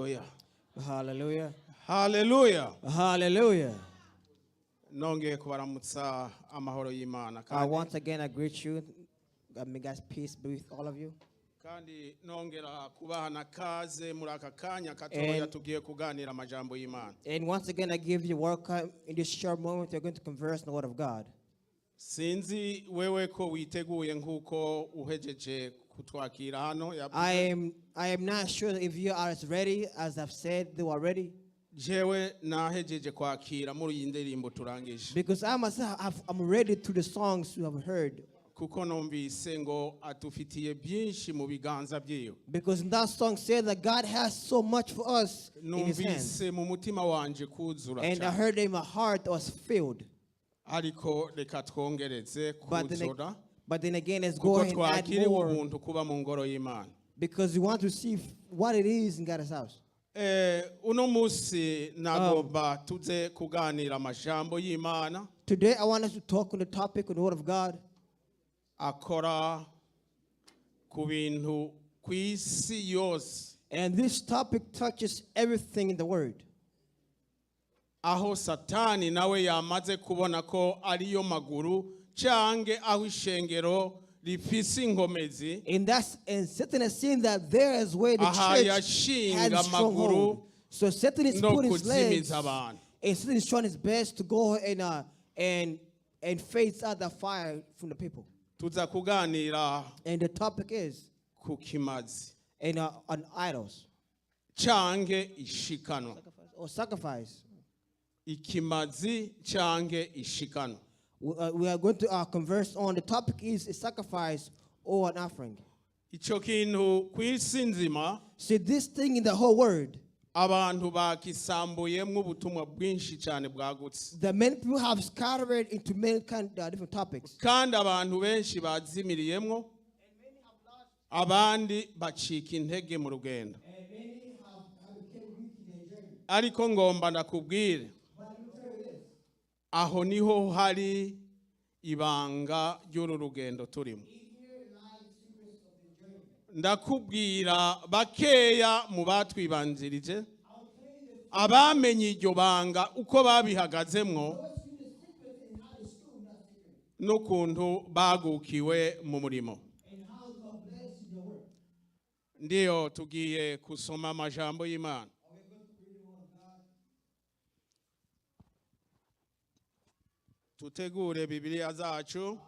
Haleluya. Hallelujah. Haleluya. Hallelujah. Nongeye kubaramutsa amahoro y'Imana kandi Once again, I greet you. God, may God's peace be with all of you. Kandi nongera kubaha na kaze muri aka kanya gatoya tugiye kuganira amajambo y'Imana. And once again, I give you welcome in this short moment. We're going to converse in the Word of God. Sinzi wewe ko witeguye nk'uko uhejeje kutwakira hano yavuze. I am not sure if you are as ready as I've said they were ready. Jewe nahejeje kwakira muri iyi ndirimbo turangije. Because I myself, I'm ready to the songs you have heard. Kuko numvise ngo atufitiye byinshi mu biganza byiwe. Because in that song said that God has so much for us in His hands. Numvise mu mutima wanje kuzura And I cyane. Heard in my heart was filled. Ariko reka twongereze kuzura But then again, let's go kuko ahead and add twakiriwe more ubuntu kuba mu ngoro y'Imana. Because we want to see what it is in God's house. Eh, uno munsi nagomba tuze kuganira amajambo y'Imana Today, I want us to talk on the topic of the Word of God akora ku bintu ku isi yose And this topic touches everything in the Word. Aho Satani nawe yamaze kubona ko ariyo maguru cange aho ishengero rifise inkomezi. And Satan has seen that there is where the Aha, church yashinga has a stronghold. amaguru So Satan is no putting his legs, kuzimiza abantu. And Satan is trying his best to go and face out the fire from the people. Tuza kuganira And the topic is ku kimazi and on idols canke ishikanwa. Or sacrifice. Ikimazi canke ishikanwa. We are going to converse on the topic is a sacrifice or an offering. Ico kintu ku isi nzima See, this thing in the whole world, abantu bakisambuyemwo ubutumwa bwinshi cyane bwagutse. The many people have scattered into many kind different topics. Kandi abantu benshi bazimiriyemwo abandi bacika intege mu rugendo ariko ngomba ndakubwire aho niho hari ibanga ry'uru rugendo turimo. Ndakubwira bakeya mu batwibanzirije abamenye iryo banga uko babihagazemwo n'ukuntu bagukiwe mu murimo. Ndiyo tugiye kusoma amajambo y'Imana. Tutegure Bibiliya zacu.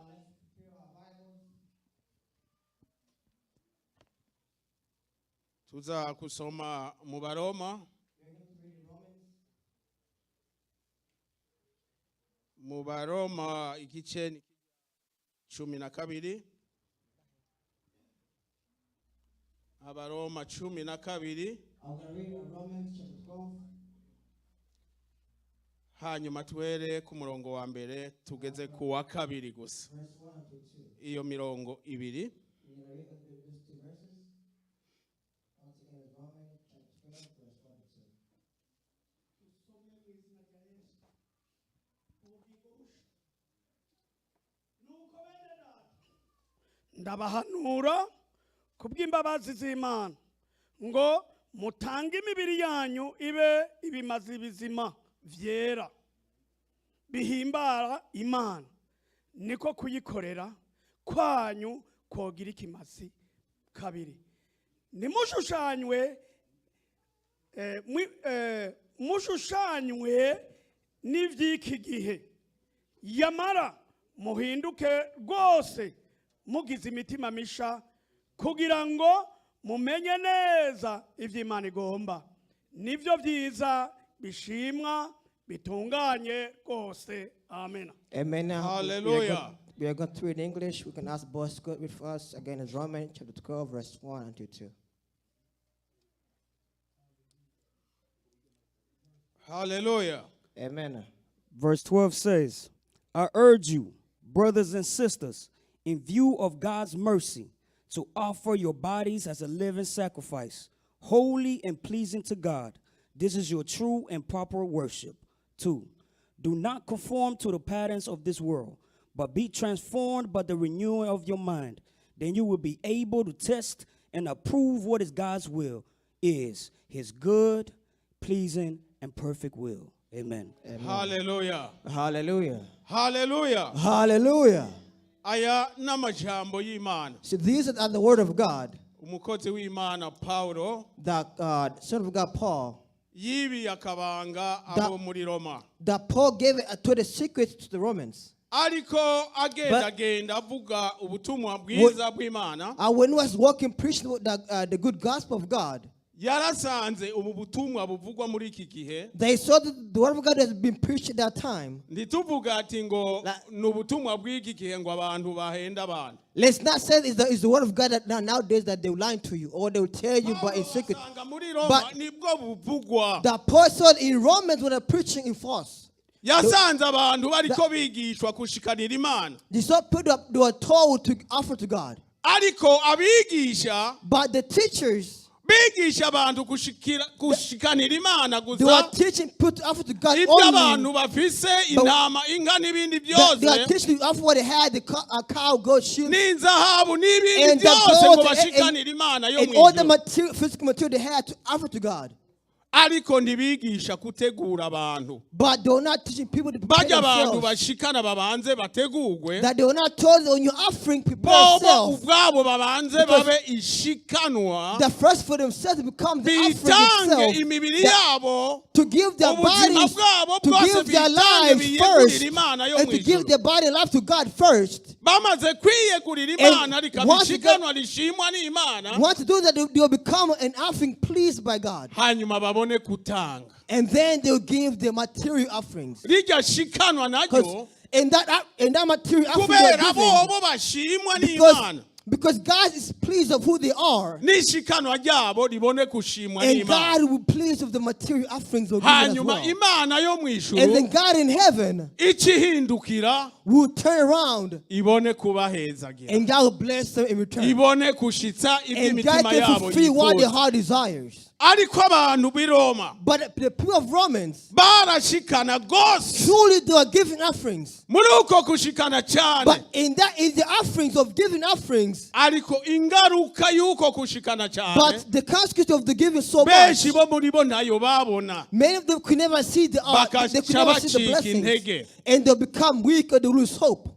Tuza kusoma mu Baroma, mu Baroma igice ni 12, Abaroma 12. I'm going to read Romans chapter 12. Hanyuma tuhere ku murongo wa mbere tugeze ku wa kabiri gusa. Verse 1 to 2. Iyo mirongo ibiri. We're going to read these two verses. Once again, it's Romans chapter 12, verse 1 to 2. Dusome mu izina rya Yesu ubugingo busha. Nuko bene data ndabahanura kubw'imbabazi z'Imana ngo mutange imibiri yanyu ibe ibimazi bizima vyera bihimbara Imana niko kuyikorera kwanyu kogira ikimazi. Kabiri nimushushanywe mushushanywe n'ivy'iki gihe yamara muhinduke rwose mugize imitima misha kugira ngo mumenye neza ivy'Imana igomba nivyo vyiza bishimwa bitunganye rwose. Amen. Amen. Now, Hallelujah. We are going to read in English. We can ask Bosco with us. Again, it's Romans chapter 12, verse 1 and 2. Haleluya. Amen. Verse 12 says, "I urge you, brothers and sisters, in view of God's mercy, to offer your bodies as a living sacrifice, holy and pleasing to God. This is your true and proper worship." 2. Do not conform to the patterns of this world, but be transformed by the renewing of your mind. Then you will be able to test and approve what is God's will, is his good, pleasing, and perfect will. Amen. Haleluya. Hallelujah. Haleluya. Hallelujah. Aya n'amajambo y'Imana. So these are the word of God Umukozi w'Imana Paulo that son of God Paul, yibiye akabanga abo muri Roma, that Paul gave it to the secrets to the Romans. Ariko agendagenda avuga ubutumwa bwiza bw'Imana, And when he was walking preaching the good gospel of God, yarasanze ubu butumwa buvugwa muri iki gihe. They saw that the word of God has been preached at that time. Ntituvuga ati ngo ni ubutumwa bw'iki gihe ngo abantu bahenda abantu. Let's not say it's the word of God that nowadays that they will lie to you or they will tell you, but in Pawulo secret. asanga muri Roma But nibwo buvugwa. the apostle in Romans when they're preaching in false, Yasanze abantu bariko bigishwa kushikanira Imana, they saw people that they were told to offer to God. Ariko abigisha But the teachers, bigisha abantu kushikanira Imana they were gusa teaching people to offer to God ibyo only. abantu bafise, intama, inka n'ibindi They are byose, teaching to offer what they had, the cow, goat, sheep, n'inzahabu n'ibindi and the byose gold ngo bashikanire Imana yo and mu all the ijuru. material, physical material they had to offer to God. Ariko ntibigisha gutegura abantu. But they were not teaching people to prepare Bajya abantu themselves. bashikana babanze bategurwe, That they were not told when you're offering, prepare bobo yourself. ubwabo babanze Because babe ishikanwa, The first for themselves to become the offering bitange itself. imibiri yabo, To give their ubuzima bodies, bwabo to bwose give their bitange, lives biyegurire first, Imana yo and mu to give ijuru. their body and life to God first. Bamaze kwiyegurira And Imana rikaba once you ishikanwa rishimwa n'Imana, Want to do that, they will become an offering pleased by God. Hanyuma babone gutanga. And then they'll give the material offerings. Rirya shikanwa naryo, Because in that material offering they're kubera giving, bobo bashimwa because, n'Imana, because God is pleased of who they are, n'ishikanwa ryabo ribone kushimwa and n'Imana, God will be pleased of the material offerings they'll give as hanyuma well. Imana yo mu And ijuru then God in heaven icihindukira, will turn around ibone kubahezagira, and God will bless them in return. Ibone kushitsa And God iby'imitima can yabo fulfill what their yifuza. heart desires. Ariko abantu b'i Roma But the people of Romans, barashikana rwose. Truly they are giving offerings. Muri uko kushikana cyane, But in the offerings of giving offerings, ariko ingaruka y'uko kushikana cyane, but the consequence of the giving so much, benshi bo muri bo ntayo babona. Many of them could never see they could never see the Bakaca blessings, bacika intege. And they'll become weak or they lose hope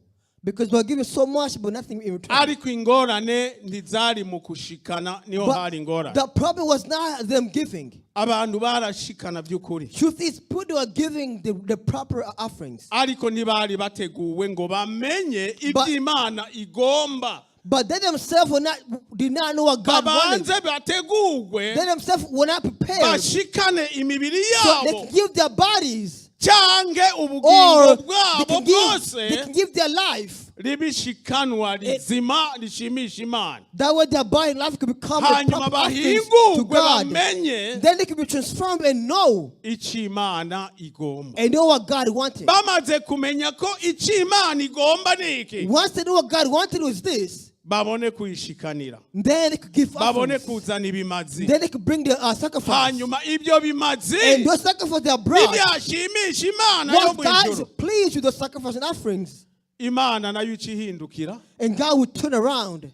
because they're giving so much but nothing in return. Ariko ingorane ntizari mu kushikana, niho But hari ingorane. the problem was not them giving. Abantu barashikana by'ukuri, Truth is, people were giving the proper offerings, ariko ntibari bateguwe ngo bamenye But- iby'Imana igomba. But they themselves were not did not know what God wanted. Babanze bategurwe, They themselves were not prepared, bashikane imibiri so they yabo can give their bodies cyange ubugingo or they bwabo can give, bwose they can give their life. Ribishikanwa rizima rishimisha Imana. That way their body and life could become the Hanyuma proper offerings to bahingurwe, God. bamenye Then they can be transformed and know icyo Imana igomba. and know what God wanted. Bamaze kumenya ko icyo Imana igomba ni iki, Once they knew what God wanted was this, babone kuyishikanira, then they could give babone offerings. kuzana ibimazi. Then they could bring the sacrifice. Hanyuma ibyo bimazi And those sacrifices they are brought, nibyashimisha Imana yo once mu God is ijuru, pleased with the sacrifice and offerings, Imana nayo icihindukira, and God will turn around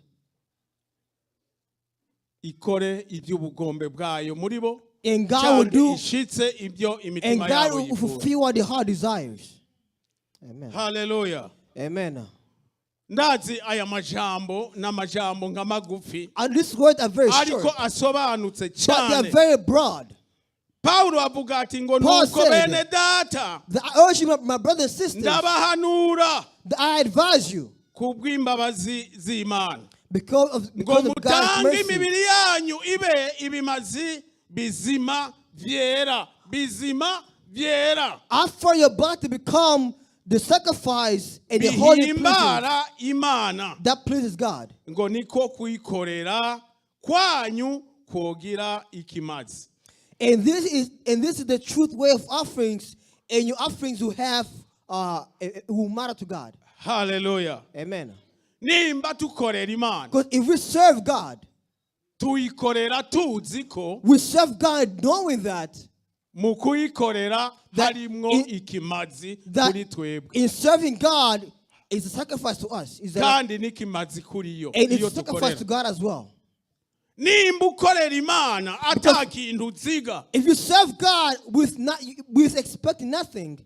ikore iby'ubugombe bwayo muri bo, and God will cyangwa do ishitse ibyo and imitima God yabo will yifuza. fulfill what the heart desires. Amen. Haleluya. Amen. Ndazi aya majambo n'amajambo nka magufi, And these words are very short, ariko asobanutse but they are cyane. very broad. Pawulo avuga ati ngo Paul nuko said, bene data, I urge you, my brothers and sisters, ndabahanura that I advise you kubw'imbabazi z'Imana because of, ngo because of God's mutange mercy, imibiri yanyu ibe ibimazi bizima byera, bizima byera, offer your body to become the sacrifice and the holy pleasing bihimbara Imana, that pleases God. Ngo niko kuyikorera kwanyu kwogira ikimazi. And this is the truth way of offerings, and your offerings will have will matter to God. Haleluya. Amen. Nimba tukorera Imana, Because if we serve God, tuyikorera tuzi ko we serve God knowing that mu kuyikorera That harimwo ikimazi that kuri twebwe, in serving God is a sacrifice to us. Kandi n'ikimazi kuri yo And iyo it's a sacrifice dukorera. to God as well. Nimba ukorera Imana ata kintu uziga, If you serve God with not with expecting nothing,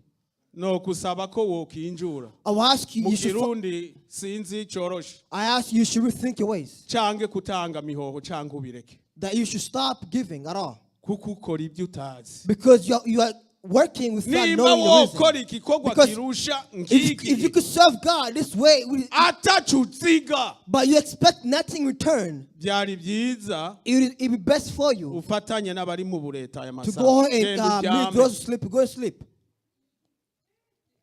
no kusaba ko wokinjura. I will ask you. Mu You should, Kirundi sinzi coroshe. I ask you, you should rethink your ways. Canke kutanga mihoho canke ubireke. That you should stop giving at all Kuko ukora ibyo utazi. because you are working without Nimba knowing the wokora reason. igikorwa Because kirusha If you nk'iki could serve God this way, ataco uziga, but you expect nothing in return, byari byiza it would be best for you ufatanye n'abari mu bureta aya to masaha. go and Genda meet uryame. those who sleep. Go and sleep.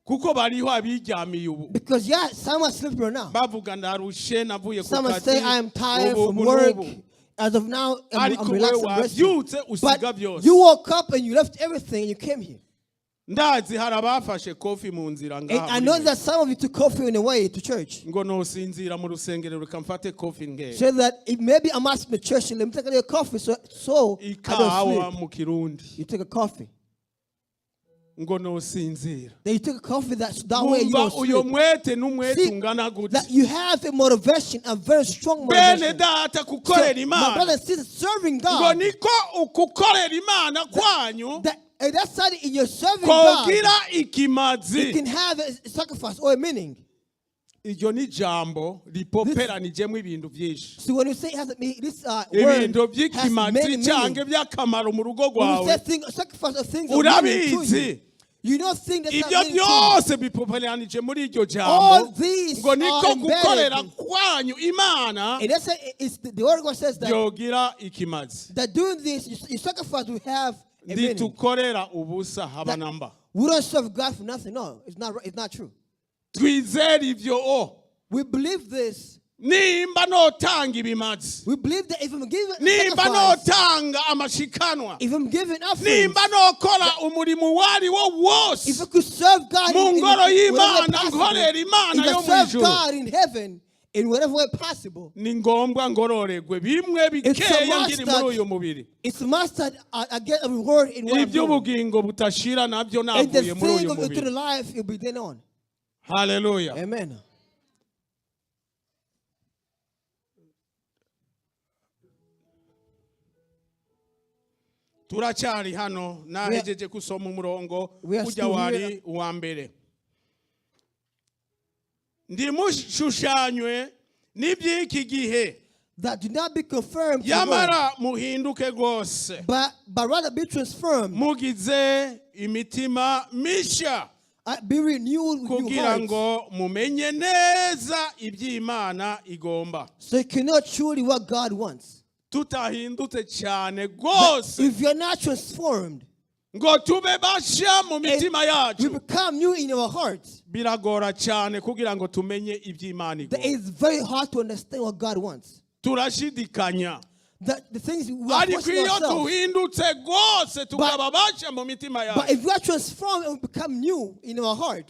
Kuko bariho abiryamiye ubu. Because yeah, some are sleeping right now. Bavuga ndarushe navuye ku Some kazi, say I am tired ubu, from ubu, work. n'ubu. As of now, I'm Ariko wewe relaxed, I'm resting. wabyutse usiga But byose. you woke up and you left everything and you came here. Ndazi hari abafashe kofi mu nzira And ngaha I muri know mwe. that some of you took coffee on the way to church. Ngo nosinzira mu rusengero reka mfate kofi ngewe. Say that if maybe I'm asking the church, let me take a little coffee so I don't Ikawa sleep. mu Kirundi. You take a coffee. Ngo nosinzira. Then you take a coffee that way you Wumva don't uyo sleep. mwete n'umwete See, ungana gute. that you have a motivation, a very strong Bene motivation. data So, gukorera my Imana brother and sister, serving ngo God, niko ukukorera Imana kwanyu that, and that's how in your serving God, kogira you ikimazi. can have a sacrifice or a meaning. Iryo ni jambo ripoperanijemo ibintu byinshi. So when you say it has a meaning, this word Ibintu has by'ikimazi many meanings. canke by'akamaro mu rugo When you rwawe say thing, sacrifice of things of meaning to urabizi. you, you don't think that's Ibyo not meaning to you. byose bipoperanije muri iryo All jambo these ngo niko are gukorera embedded. kwanyu Imana And that's it's the word of God says that, byogira ikimazi. that doing this, your sacrifice will have a meaning. Ntitukorera ubusa haba namba. We don't serve God for nothing. No, it's not. It's not true. Twizere ibyo o. We believe this. Nimba notanga ibimazi, We believe that if I'm giving nimba sacrifice, notanga amashikanwa, if I'm giving offerings, nimba nokora umurimo uwo ari wo wose if I could serve God mu in ngoro whatever way y'Imana, possible, nkorera Imana if yo I mu serve ijuru, God in heaven in whatever way possible, ni ngombwa ngororegwe bimwe bikeya must nkiri muri uyu mubiri. it's a must that I get a reward in what I'm doing. Iby'ubugingo butashira nabyo And the navuye muri thing uyu of mubiri. eternal life will be then on. Haleluya. Amen. Turacyari hano nahejeje gusoma umurongo We are ujya still wari here. uwa mbere. Ndimushushanywe n'iby'iki gihe, That do not be confirmed to the world, yamara muhinduke rwose but rather be transformed, mugize imitima mishya, be renewed with new kugira hearts, ngo mumenye neza iby'Imana igomba. so you can know truly what God wants. Tutahindutse cyane But rwose if you're not transformed, ngo tube bashya mu mitima we yacu, become new in our hearts. biragora cyane kugira ngo tumenye iby'Imana That igomba. it's very hard to understand what God wants. Turashidikanya. That the things we are Ariko questioning iyo ourselves. duhindutse rwose tukaba bashya mu mitima But yacu, if we are transformed and we become new in our heart,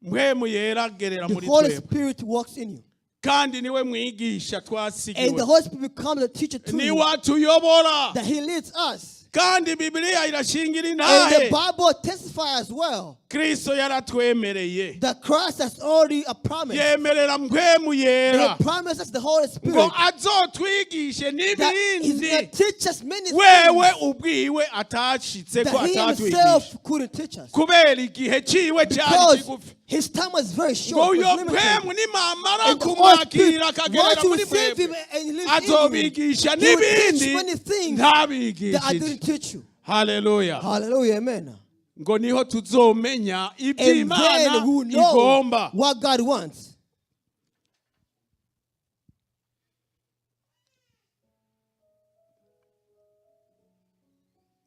mpwemu yeragerera the muri Holy twebwe, Spirit works in you. kandi niwe mwigisha And the twasigiwe, Holy Spirit becomes a teacher to you. niwe atuyobora. That He leads us. Kandi Bibiliya irashingira And the intahe Bible testifies as well Kristo yaratwemereye, that Christ has already a promise. yemerera mpwemu yera He promises the Holy ngo Spirit azotwigishe that He's n'ibindi going to teach us many wewe things ubwiwe atashitse ko that He atatwigisha Himself couldn't teach us. kubera igihe ciwe cyari Because kigufi. His time was very Ngo short. uyo Was limited. mpwemu nimamara And the Holy Spirit, kumwakira akagerera once you muri receive Him mwebwe, and He lives in you, azobigisha He will teach n'ibindi many things that I ntabigishije. didn't teach you. Haleluya. Hallelujah, amen. Ngo niho tuzomenya And iby'Imana then we will know igomba. what God wants.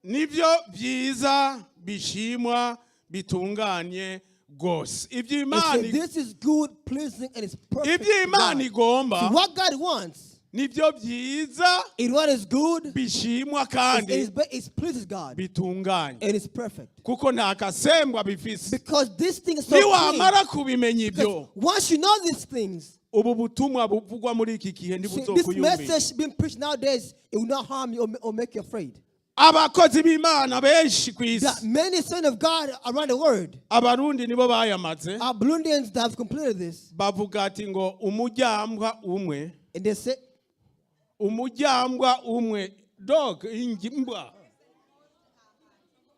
Nibyo byiza bishimwa bitunganye rwose It iby'Imana. said, this is good, pleasing, and it's perfect Ibyo to Imana God. igomba So what God wants nibyo byiza is what is good, bishimwa it, kandi is, it pleases God, bitunganye, and it's perfect. kuko nta kasembwa bifise. Because this thing is so clean. Niwamara kubimenya ibyo, Because once you know these things, ubu butumwa buvugwa muri iki gihe see, this ntibuzokuyumvisha. message being preached nowadays, it will not harm you or make you afraid. Abakozi b'Imana benshi ku That isi, many sons of God around the world Abarundi nibo bayamaze, are Burundians that have completed this, bavuga ati ngo umujyambwa umwe and they say Umujyambwa umwe, dog, imbwa,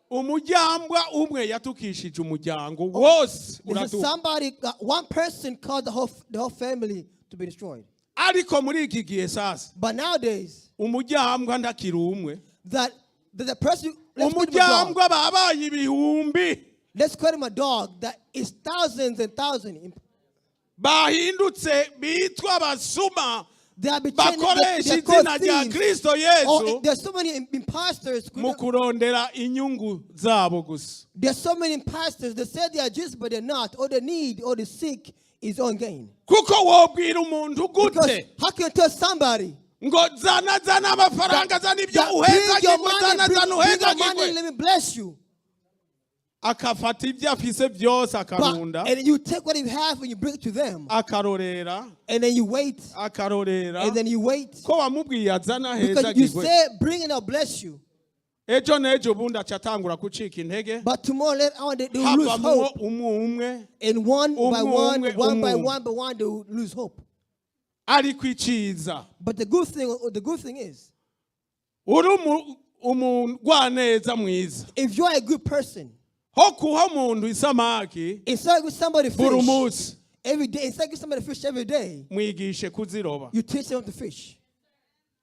umujyambwa umwe yatukishije umuryango wose This is uraduka. Somebody, one person caused the whole family to be destroyed. Ariko muri iki gihe sasa But nowadays, umujyambwa ndakiri umwe. that the person, let's call him a dog. Umujyambwa babaye ibihumbi. Let's call him a dog. That is thousands and thousands. Bahindutse bitwa abasuma They are betraying, bakoresha they are called izina rya thieves. Kristo Oh, Yesu there's so many imposters. mu kurondera inyungu zabo gusa. There's so many imposters. They say they are Jesus, but they're not. All they need, all they seek is own gain. Kuko wobwira umuntu Because gute how can you tell somebody ngo zana zana amafaranga zana ibyo that bring your uhezagirwe money, zana bring, zana bring your money, uhezagirwe let me bless you. Akafata ibyo afise byose But, akarunda and you take what you have and you bring it to them. Akarorera And then you wait. akarorera And then you wait. Ko wamubwiye azana Because you hezagirwe said, bring and I'll bless you. Ejo n'ejo bundi aca atangura gucika intege But tomorrow, later on, they will lose havamwo hope. Umwe umwe And one by umwe, one, umwe, one by umwe. one by one, they will lose hope. Ariko iciza But the good thing is, uri umu- umugwaneza mwiza if you are a good person, ho kuha umuntu isamaki instead of giving somebody buri fish munsi every day, instead of giving somebody fish every day, mwigishe kuziroba you teach them to fish.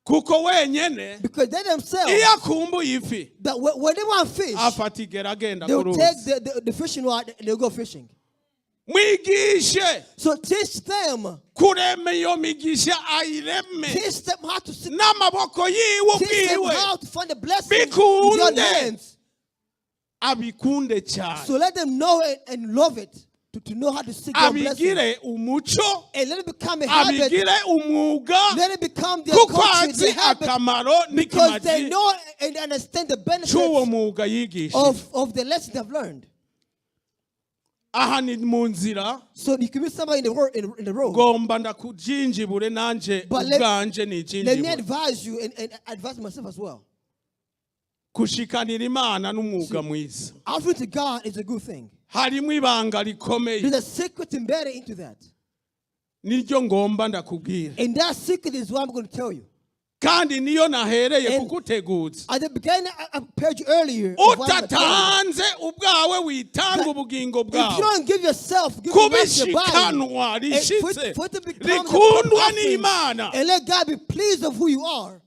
Kuko wenyene Because they themselves, iyo akumbuye ifi that when they want fish, afata igera agenda they'll ku take ruzi. the fishing rod and they'll go fishing. Mwigishe So teach them, kurema iyo migisha ayireme teach them how to see, n'amaboko yiwe teach them ubwiwe how to find the blessing with Bikunde. your hands. Abikunde cyane. So let them know it and love it, to know how to seek your blessing. Abigire umuco And let it become a habit. abigire umwuga Let it become their kuko culture, azi their habit, akamaro because they n'ikimazi know and understand the benefits cy'uwo mwuga yigisha. of the lesson they've learned. Aha ni mu nzira. So you can meet somebody in the road. Ngomba ndakujinjibure nanje But ubwanje let me nijinjibure advise you and advise myself as well. Kushikanira Imana n'umwuga mwiza. Offering to God is a good thing. Harimo ibanga rikomeye. There's a secret embedded into that. Niryo ngomba ndakubwira. And that secret is what I'm going to tell you. Kandi niyo nahereye And kuguteguza. at the beginning, I prepared you earlier of what I'm gonna tell you. Utatanze ubwawe witanga ubugingo If you bwawe don't give yourself, give your life, your body, kubishikanwa and rishitse for it to become the rikundwa offerings, n'Imana and let God be pleased of who you are,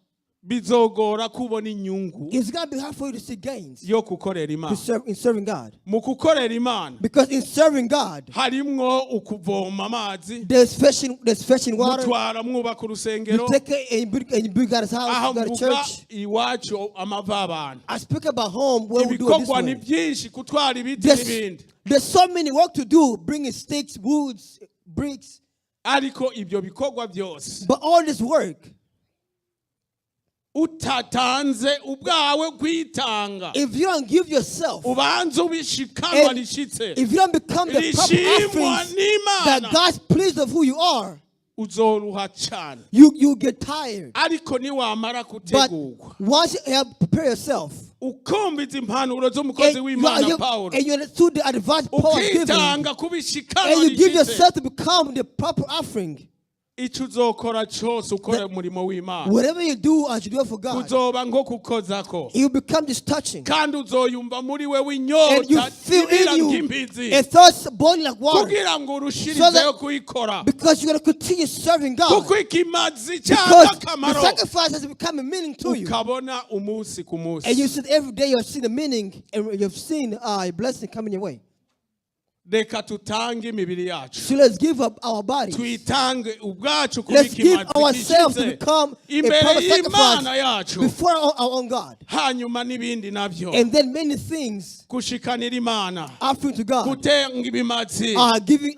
bizogora kubona inyungu it's going to be hard for you to see gains yo gukorera to Imana. serve, in serving God. Mu gukorera Imana Because in serving God, harimwo ukuvoma amazi there's fetching water. mutwara mwubaka You urusengero. take it and you build God's house, Aho you got a mvuga church. iwacu amava abantu I speak about home where we do it this ibikorwa ni way. byinshi gutwara ibiti There's, n'ibindi there's so many work to do, bringing sticks, woods, bricks. Ariko ibyo bikorwa byose But all this work, utatanze ubwawe kwitanga if you don't give yourself, ubanze ubishikanwa and rishitse if you don't become the proper rishimwa offerings n'Imana that God's pleased of who you are, uzoruha cyane. you get tired. Ariko niwamara But kutegurwa once you have prepared yourself, ukumva izi mpanuro z'umukozi w'Imana Pawulo and you understood the advice Paul was giving, ukitanga kubishikanwa and you give rishitse yourself to become the proper offering, icyo uzokora cyose ukora umurimo w'Imana whatever you do as you do it for God, uzoba nko kukozako you become this touching. Kandi uzoyumva muri wewe And you inyota feel ibira in you nk'imbizi a thirst boiling like water kugira ngo urushirizeho kuyikora because you're going to continue serving God. Kuko ikimazi cyangwa Because the akamaro sacrifice has become a meaning to you. ukabona umunsi ku munsi. And you see every day you've seen the meaning and you've seen a blessing coming your way. Reka tutange imibiri yacu So let's give up our bodies. tuyitange ubwacu kuba Let's give ikimazi ourselves to gishitse become a imbere proper y'Imana sacrifice yacu before our own God. Hanyuma n'ibindi nabyo And then many things gushikanira Imana offering to God gutenga ibimazi. are giving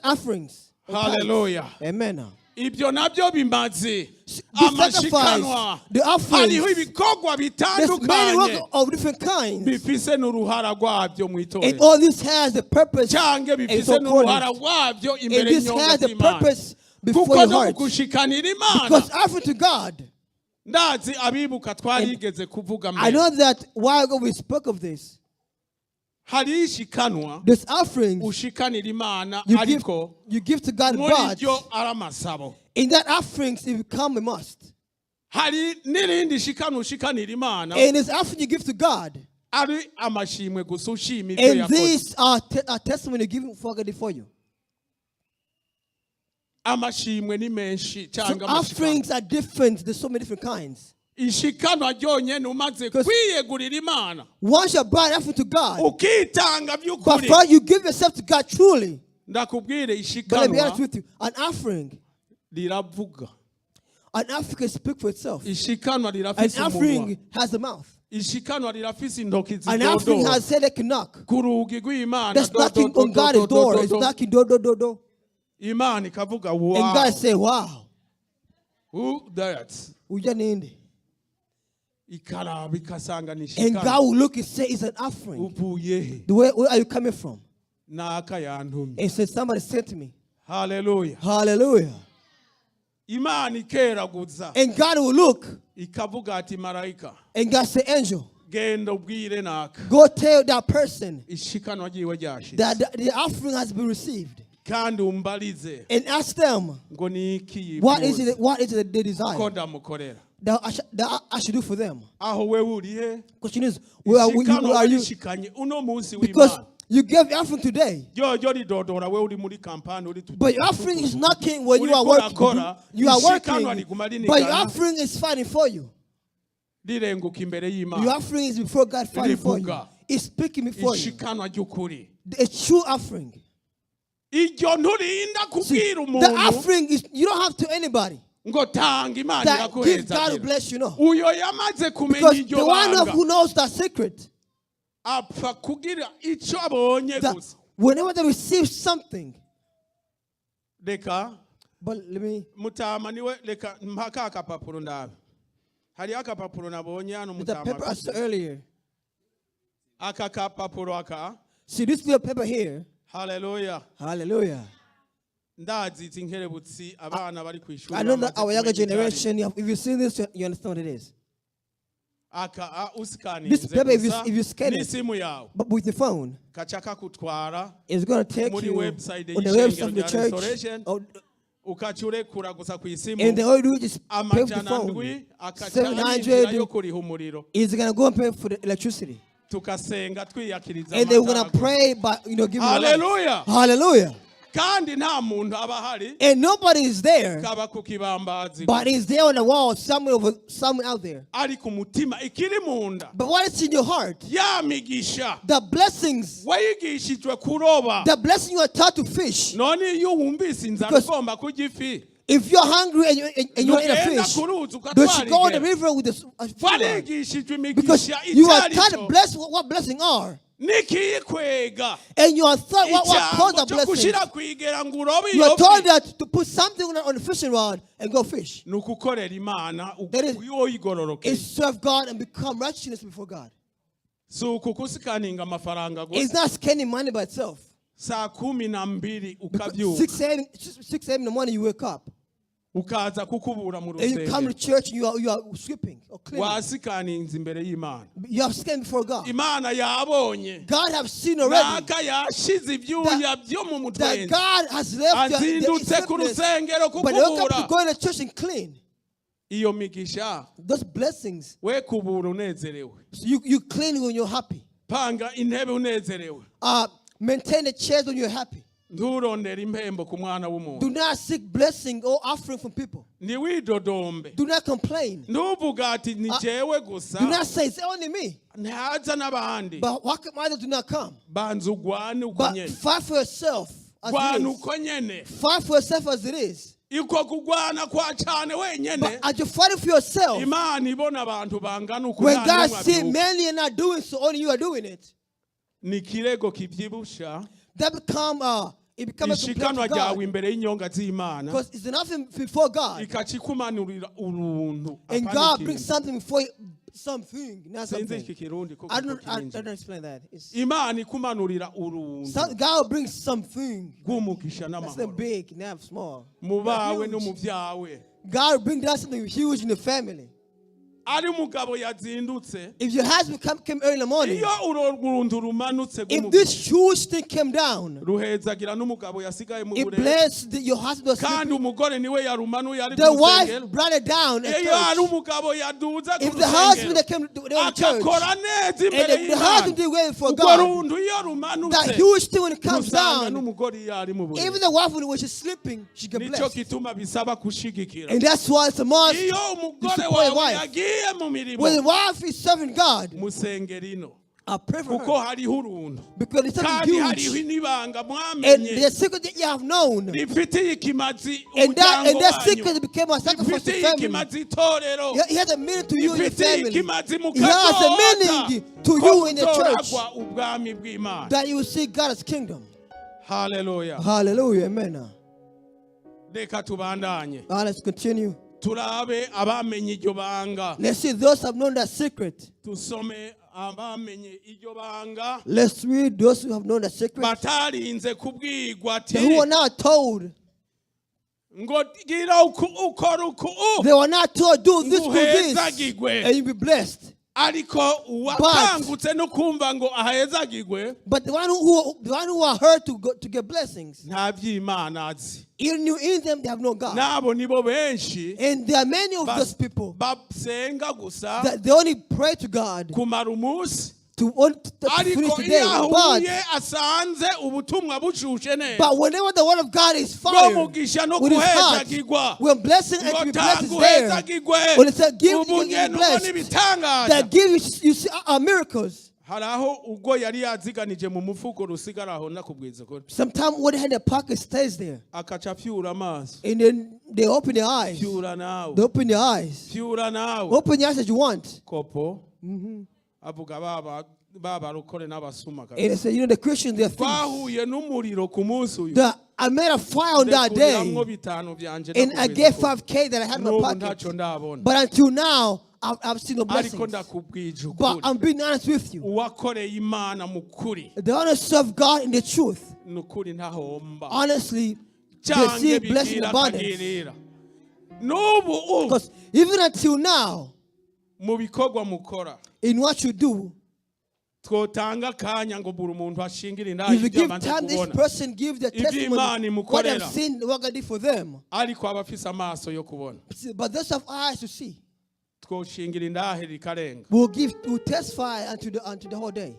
offerings. Haleluya. Amen. Ibyo nabyo bimazi The amashikanwa sacrifice, the offerings, hariho ibikorwa there's many bitandukanye work of different kinds. Bifise n'uruhara rwabyo mu And itorero all this has a purpose cyangwa and bifise so n'uruhara accordance. rwabyo And imbere this y'inyonga has a z'Imana purpose before kuko your no heart. gushikanira Imana Because offering to God, ndazi abibuka twarigeze kuvuga I mbere know that while ago we spoke of this. Hari ishikanwa This offerings ushikanira Imana you give, ariko you give to God, muri but ryo ari amasabo. in that offerings it become a must. Hari n'irindi shikanwa ushikanira Imana And it's offering you give to God. Ari amashimwe gusa ushima ibyo And yakoze. these are, are testimony given for God for you. Amashimwe ni menshi So cyangwa amashikanwa. Offerings are different. There's so many different kinds. Ishikanwa ryonyene umaze Because- kwiyegurira Imana Once you brought offering to God, ukitanga but by'ukuri first you give yourself to God truly. ndakubwire But let me be ishikanwa honest with you, an offering, riravuga. An offering can speak for itself. Ishikanwa An rirafise umunwa. offering has a mouth. Ishikanwa rirafise intoki An offering zidodora has said that can knock. ku rugi rw'Imana. That's Do, do, knocking do, on do, God's do, do, door. do, It's do. knocking door, door, door, door. Imana ikavuga And wow. God say, "Wow." Who that? Uja ninde? Ikaraba ikasanga ni And ishikanwa. God will look and say it's an offering. Uvuye he? The way, where are you coming from? Naka yantumye. And said, "Somebody sent me." Haleluya. Hallelujah. Imana ikeraguza And God will look ikavuga ati marayika and God say, "Angel, genda ubwire naka go tell that person ishikanwa ryiwe ryashize that the offering has been received kandi umbarize and ask them ngo ni iki what is yifuza it, what is it that they ko desire ndamukorera." that I should do for them." Aho wewe uri he? Question is, where are, Ishikanwa where are you? warishikanye uno munsi Because w'Imana you gave offering today, ryoryo ridodora wewe uri muri kampani uri but your offering is knocking when you are Uriko working. urakora, You are ishikanwa working, riguma but your rinigana offering is fighting for you. rirenguka imbere Your y'Imana. offering is before God fighting for you. Rivuga. It's speaking before you. Ishikanwa ry'ukuri A true offering. Iryo nturinda See, kubwira the umuntu offering is you don't have to anybody ngo tanga Imana that give God will iraguhezagira. bless you. No. Uyo yamaze kumenya Because iryo the one banga who knows that secret, apfa kugira icyo abonye that gusa. Whenever they receive something, Reka but let me mutama niwe reka mpaka akapapuro ndabe hariyo akapapuro nabonye hano the mutama paper I saw earlier. Aka kapapuro aka. See this little paper here. Haleluya. Hallelujah. Ndazi izi nkerebutsi abana bari ku ishuri I know that bamaze our younger kumenya icyo ari. generation, if you've seen this, you understand what it is. Aka a, usikaninze This paper, gusa if you scan it, n'isimu yawe but with the phone, kaca kakutwara it's going to take muri you website on the y'ishengero website of the rya church. Restoration Or, ukaca urekura gusa ku isimu and all you do is just pay with the amajana phone. ndwi akaca yinjira yo 700 kuriha umuriro is going to go and pay for the electricity. Tukasenga twiyakiriza And they're going amatara to gusa. Pray by, giving their life. Hallelujah. Hallelujah. Kandi nta muntu aba ahari And nobody is there, kaba ku kibambazi but it's there on the wall, somewhere, over, somewhere out there. Ariko umutima ikiri mu nda But what is in your heart? Ya migisha The blessings, wayigishijwe kuroba. The blessing you are taught to fish. None iyo wumvise inzara Because ugomba kurya ifi if you're hungry and you want to eat a ntugenda fish, ku ruzi don't you go on the ukatwara river with the a fish rod? Warigishijwe Because imigisha you are icyo taught ari to bless what blessing are. N'ikiyikwega And you are taught what cause ijambo the cyo blessing. gushyira kwigera ngo urobe You are iyo told fi that to put something on the fishing rod and go fish. Ni ukukorera Imana That is- uyigororokeye. Is serve God and become righteousness before God. Si uku kusikaninga amafaranga It's gusa. not scanning money by itself. Saa kumi na mbili Because ukabyuka 6 a.m. 6 a.m. in the morning you wake up ukaza kukubura mu and you come to rusengero church and you are sweeping or cleaning. Wasikaninze imbere y'Imana. You have scanned before God. Imana yabonye God have seen already naka yashize ibyuya byo mu that mutwenzi God has left azindutse ku the rusengero But they wake up to kukubura go to the church and clean. Iyo migisha Those blessings. we kubura unezerewe. So you clean when you're happy. Panga intebe unezerewe. Maintain the chairs when you're happy. Nturondere impembo ku mwana w'umuntu. Do not seek blessing or offering from people. Ntiwidodombe. Do not complain. Ntuvuga ati ni jewe gusa Do not say it's only me. Ntaza n'abandi. But why come others do not come? Banza ugwane uko But nyene. fight for yourself as it Gwana is. uko nyene. Fight for yourself as it is. Iko kugwana kwa cane wenyene But as you're fighting for yourself, Imana ibona abantu bangana uku when nta God n'umwe sees abyuka. many are not doing so, only you are doing it. Ni ikirego kibyibusha That become it becomes a complaint ishikanwa to ryawe God. imbere y'inyonga z'Imana Because it's nothing before God. ikacikumanurira uruntu And apana God ikintu. brings something before you, something, not Sinzi something. iki kirundi kuko I kirinjira. don't explain that. It's, Imana ikumanurira uruntu God will bring something. rw'umugisha That's not n'amahoro big, not small. mu bawe Huge. no mu byawe. God will bring down something huge in the family. Ari umugabo yazindutse, If your husband came early in the morning, iyo uro runtu rumanutse if rw'umugabo, this huge thing came down, ruhezagira n'umugabo yasigaye mu it burere, blessed your husband was kandi sleeping. Umugore niwe yarumanuye ari The ku wife rusengero. brought it down at Iyo ari church. Umugabo yaduze ku If the husband rusengero that came to the church, akakora neza and imbere the husband y'Imana, did wait for urwo God, runtu iyo rumanutse that huge thing when it comes rusanga down, n'umugore iyo ari mu burere. Even the wife when she's sleeping, she get Nicyo blessed. Gituma bisaba gushigikira. And that's why it's a must Iyo to umugore support your wawe wife. Yagiye mu mirimo, When the wife is serving God, musengera ino, I pray for kuko her. Hariho uruntu Because it's something kandi hariho huge. N'ibanga And mwamenye the secret that you have known. Rifitiye ikimazi And umuryango that wanyu, secret became a sacrifice to rifitiye family. Ikimazi itorero, He has a meaning to you and your rifitiye family. Ikimazi mu He has a meaning to ko you in the church muzoragwa ubwami bw'Imana. That you will see God's kingdom. Haleluya. Hallelujah. Amen. Reka tubandanye, Now let's continue. Turabe abamenye iryo banga. Let's see those who have known that secret. Tusome abamenye iryo banga, Let's read those who have known that secret. Batarinze kubwirwa ati Who are not told. Ngo gira uku ukora uku They were not told, do this, do this, nguhezagirwe. And you'll be blessed. Ariko uwakangutse no kumva ngo ahezagirwe, But the one who are heard to go, to get blessings, nta by'Imana azi. Even in them they have no God. N'abo nibo benshi And there are many of those people basenga gusa that they only pray to God kumara umunsi, to finish ariko the iyo day. But, ahuye asanze ubutumwa bushushe neza but whenever the word of God is bwo fired mugisha no with his heart, guhezagirwa, when blessing and ngo to be blessed tanga is there, uhezagirwe, when it said give, ubu you nyene get ubona blessed, ibitangaza. That give you, you see miracles. Hari aho ubwo yari yaziganije mu mufuko rusigara aho, ndakubwiza ukuri, Sometimes what they had in their pocket stays there. Akaca afyura amaso. And then they open their eyes. Fyura nawe. They open their eyes. Fyura nawe. Open your eyes as you want. Kopo avuga baba babarokore n'abasuma And kabisa. they say, the Christians, they're thieves. Twahuye n'umuriro ku munsi uyu, I made a fire on that day. ndekuriramwo bitanu byanje, And I ndakubwiza gave ukuri. 5K that I had in my N'ubu pocket. ntacyo ndabona, But until now, I've seen no ariko blessings. ndakubwije But ukuri, I'm being honest with you. Uwakoreye Imana mu kuri, The honest serve God in the truth. Ni ukuri ntahomba, Honestly, they canke see blessing bigira abundance. Akagirira n'ubu Because even until now, mu bikorwa mukora, in what you do, twotanga akanya ngo buri muntu ashingire indayi if you ibyo give amaze time, this kubona, person give their Ibyo testimony, Imana what they've imukorera. Seen, what God did for them. Ariko aba afise amaso yo kubona, But those have eyes to see. Twoshingira indahe rikarenga. Will testify unto the whole day.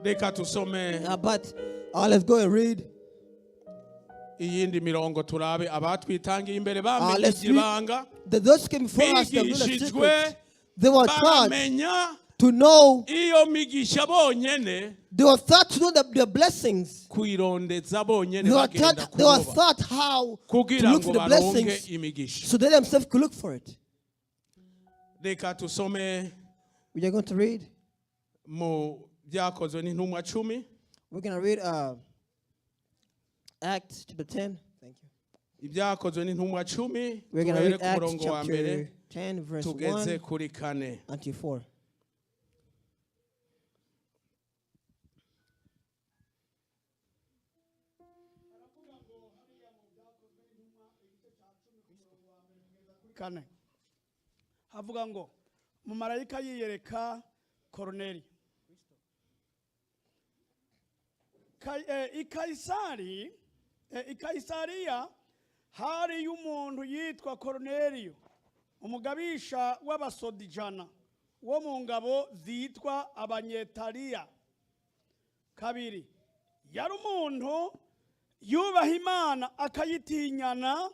Reka tusome But let's go and read. Iyindi mirongo, turabe abatwitangiye imbere bamenye Let's read. Ibanga, That those came before us, they know the bigishijwe, secret. They were taught baramenya to know. Iyo migisha bonyene, They were taught to know the blessings. Kwirondeza bonyene, They were bagenda taught. They were kuroba taught how to kugira look ngo for the baronke blessings, imigisha. So they themselves could look for it. Reka tusome We are going to read. Mu byakozwe n'intumwa 10. We're going to read Acts chapter 10. Thank you. Ibyakozwe n'intumwa 10, We're going to tuhere read ku Acts murongo wa mbere chapter 10, verse tugeze 1 kuri kane. Until 4. Kane havuga ngo umumarayika yiyereka Koroneli i Kayisariya hariyo umuntu yitwa Koroneliyo, umugabisha w'abasodijana wo mu ngabo zitwa Abanyetaliya. Kabiri, yari umuntu yubaha Imana akayitinyana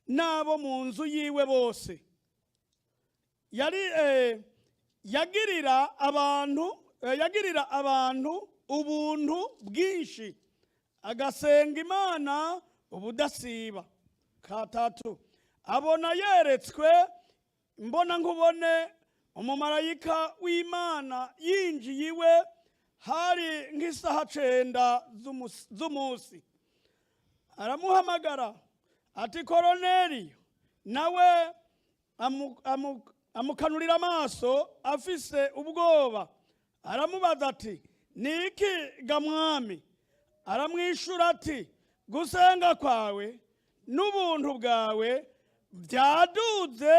n'abo mu nzu yiwe bose. Yari yagirira abantu ubuntu bwinshi, agasenga Imana ubudasiba. Katatu, abona yeretswe mbona nkubone umumarayika w'Imana yinjiye iwe hari nk'isaha 9 z'umunsi, aramuhamagara ati: "Koroneliyo." Nawe amukanurira amaso afise ubwoba, aramubaza ati: "Ni iki ga Mwami?" Aramwishura ati: "Gusenga kwawe n'ubuntu bwawe byaduze."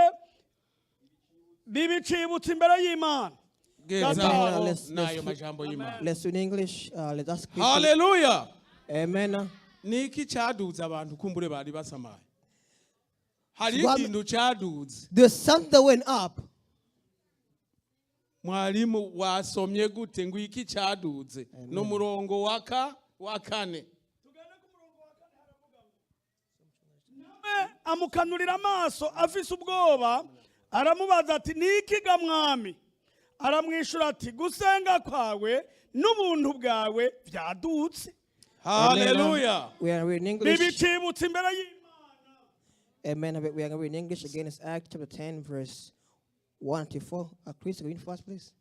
Biba icibutso imbere y'Imana. Gezaho Let's n'ayo majambo y'Imana. Let's read in English. Let us quickly. Haleluya. Amen. Ni iki cyaduze abantu kumbure bari basamaye hari ikintu cyaduze? There's something that went up. Mwarimu wasomye gute ngo iki cyaduze no murongo waka wa kane? Nawe amukanurira amaso afise ubwoba aramubaza ati ni iki ga mwami aramwishyura ati gusenga kwawe n'ubuntu bwawe byadutse. Haleluya. We are reading English. Biba icibutso imbere y'Imana. Amen. We are going to read in English again. It's Acts chapter 10, verse 1 to 4. Chris, read for us, please.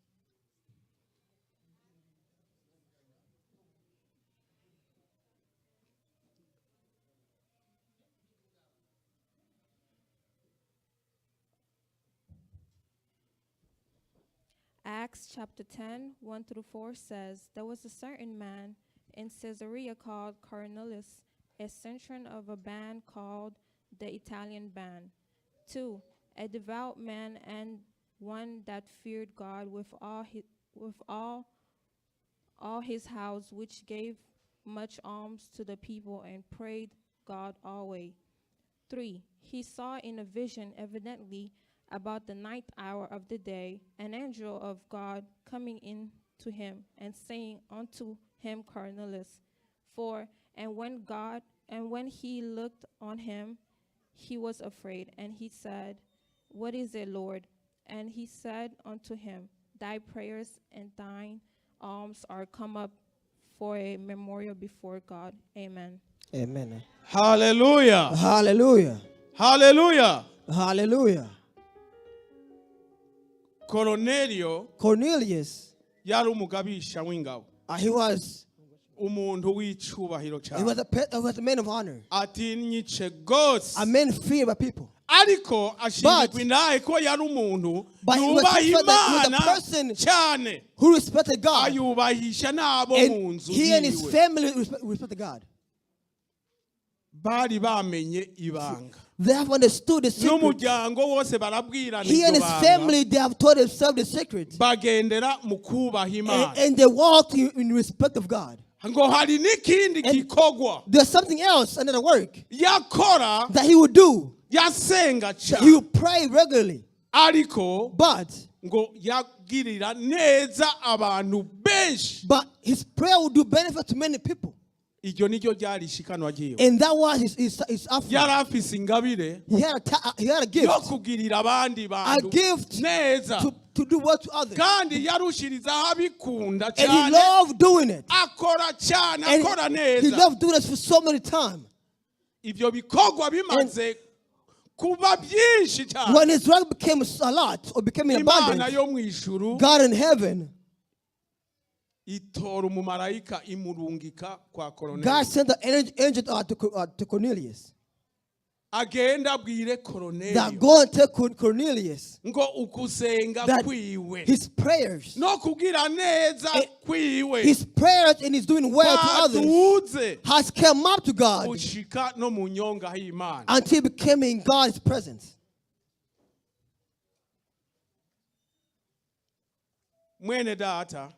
Acts chapter 10, 1 through 4 says, There was a certain man in Caesarea called Cornelius, a centurion of a band called the Italian Band. 2. A devout man and one that feared God with all his house, which gave much alms to the people and prayed God always. 3. He saw in a vision, evidently about the ninth hour of the day, an angel of God coming in to him and saying unto him, Cornelius. 4. And when he looked on him, he was afraid, and he said, What is it, Lord? And he said unto him, Thy prayers and thine alms are come up for a memorial before God. Amen. Amen. Haleluya. Hallelujah. Haleluya. Hallelujah. Koroneliyo Cornelius, yari umugabisha w'ingabo, he was umuntu w'icubahiro he was cyane, a man of honor, atinyice rwose, a man feared by people. Ariko ashingirwa intahe ko yari umuntu But he was yubaha testified that he was a Imana person cyane, who respected God, ayubahisha n'abo mu and nzu he and his yiwe. Family respected God. Bari bamenye ibanga. They have understood the secret. N'umuryango wose barabwirana He and iryo his banga, family, they have taught themselves the secret, bagendera mu kubaha Imana. and they walked in respect of God. Ngo hari n'ikindi gikorwa There's something else, another work yakora, that he would do. yasenga He cyane, would pray regularly, ariko but ngo yagirira neza abantu benshi. but his prayer would do benefit to many people, Iryo niryo ryari ishikanwa ryiwe. And that was his offering. Yari afise ingabire He had a yo gift kugirira abandi bantu A gift neza, to do well to others, kandi yarushirizaho abikunda and he cyane, loved doing it. Akora cyane, And akora he neza. loved doing it for so many times. Ibyo bikorwa bimaze kuba byinshi cyane, When his work became a lot or became in Imana abundance, yo mu ijuru God in heaven, itora umumarayika imurungika kwa God Koroneli, sent the angel to Cornelius. Agenda abwire That Koroneliyo go and tell Cornelius ngo ukusenga that kwiwe his prayers, no kugira neza kwiwe his prayers and his doing well to others kwaduze has come up to God gushika no mu nyonga y'Imana. Until he became in God's presence. Mwene data,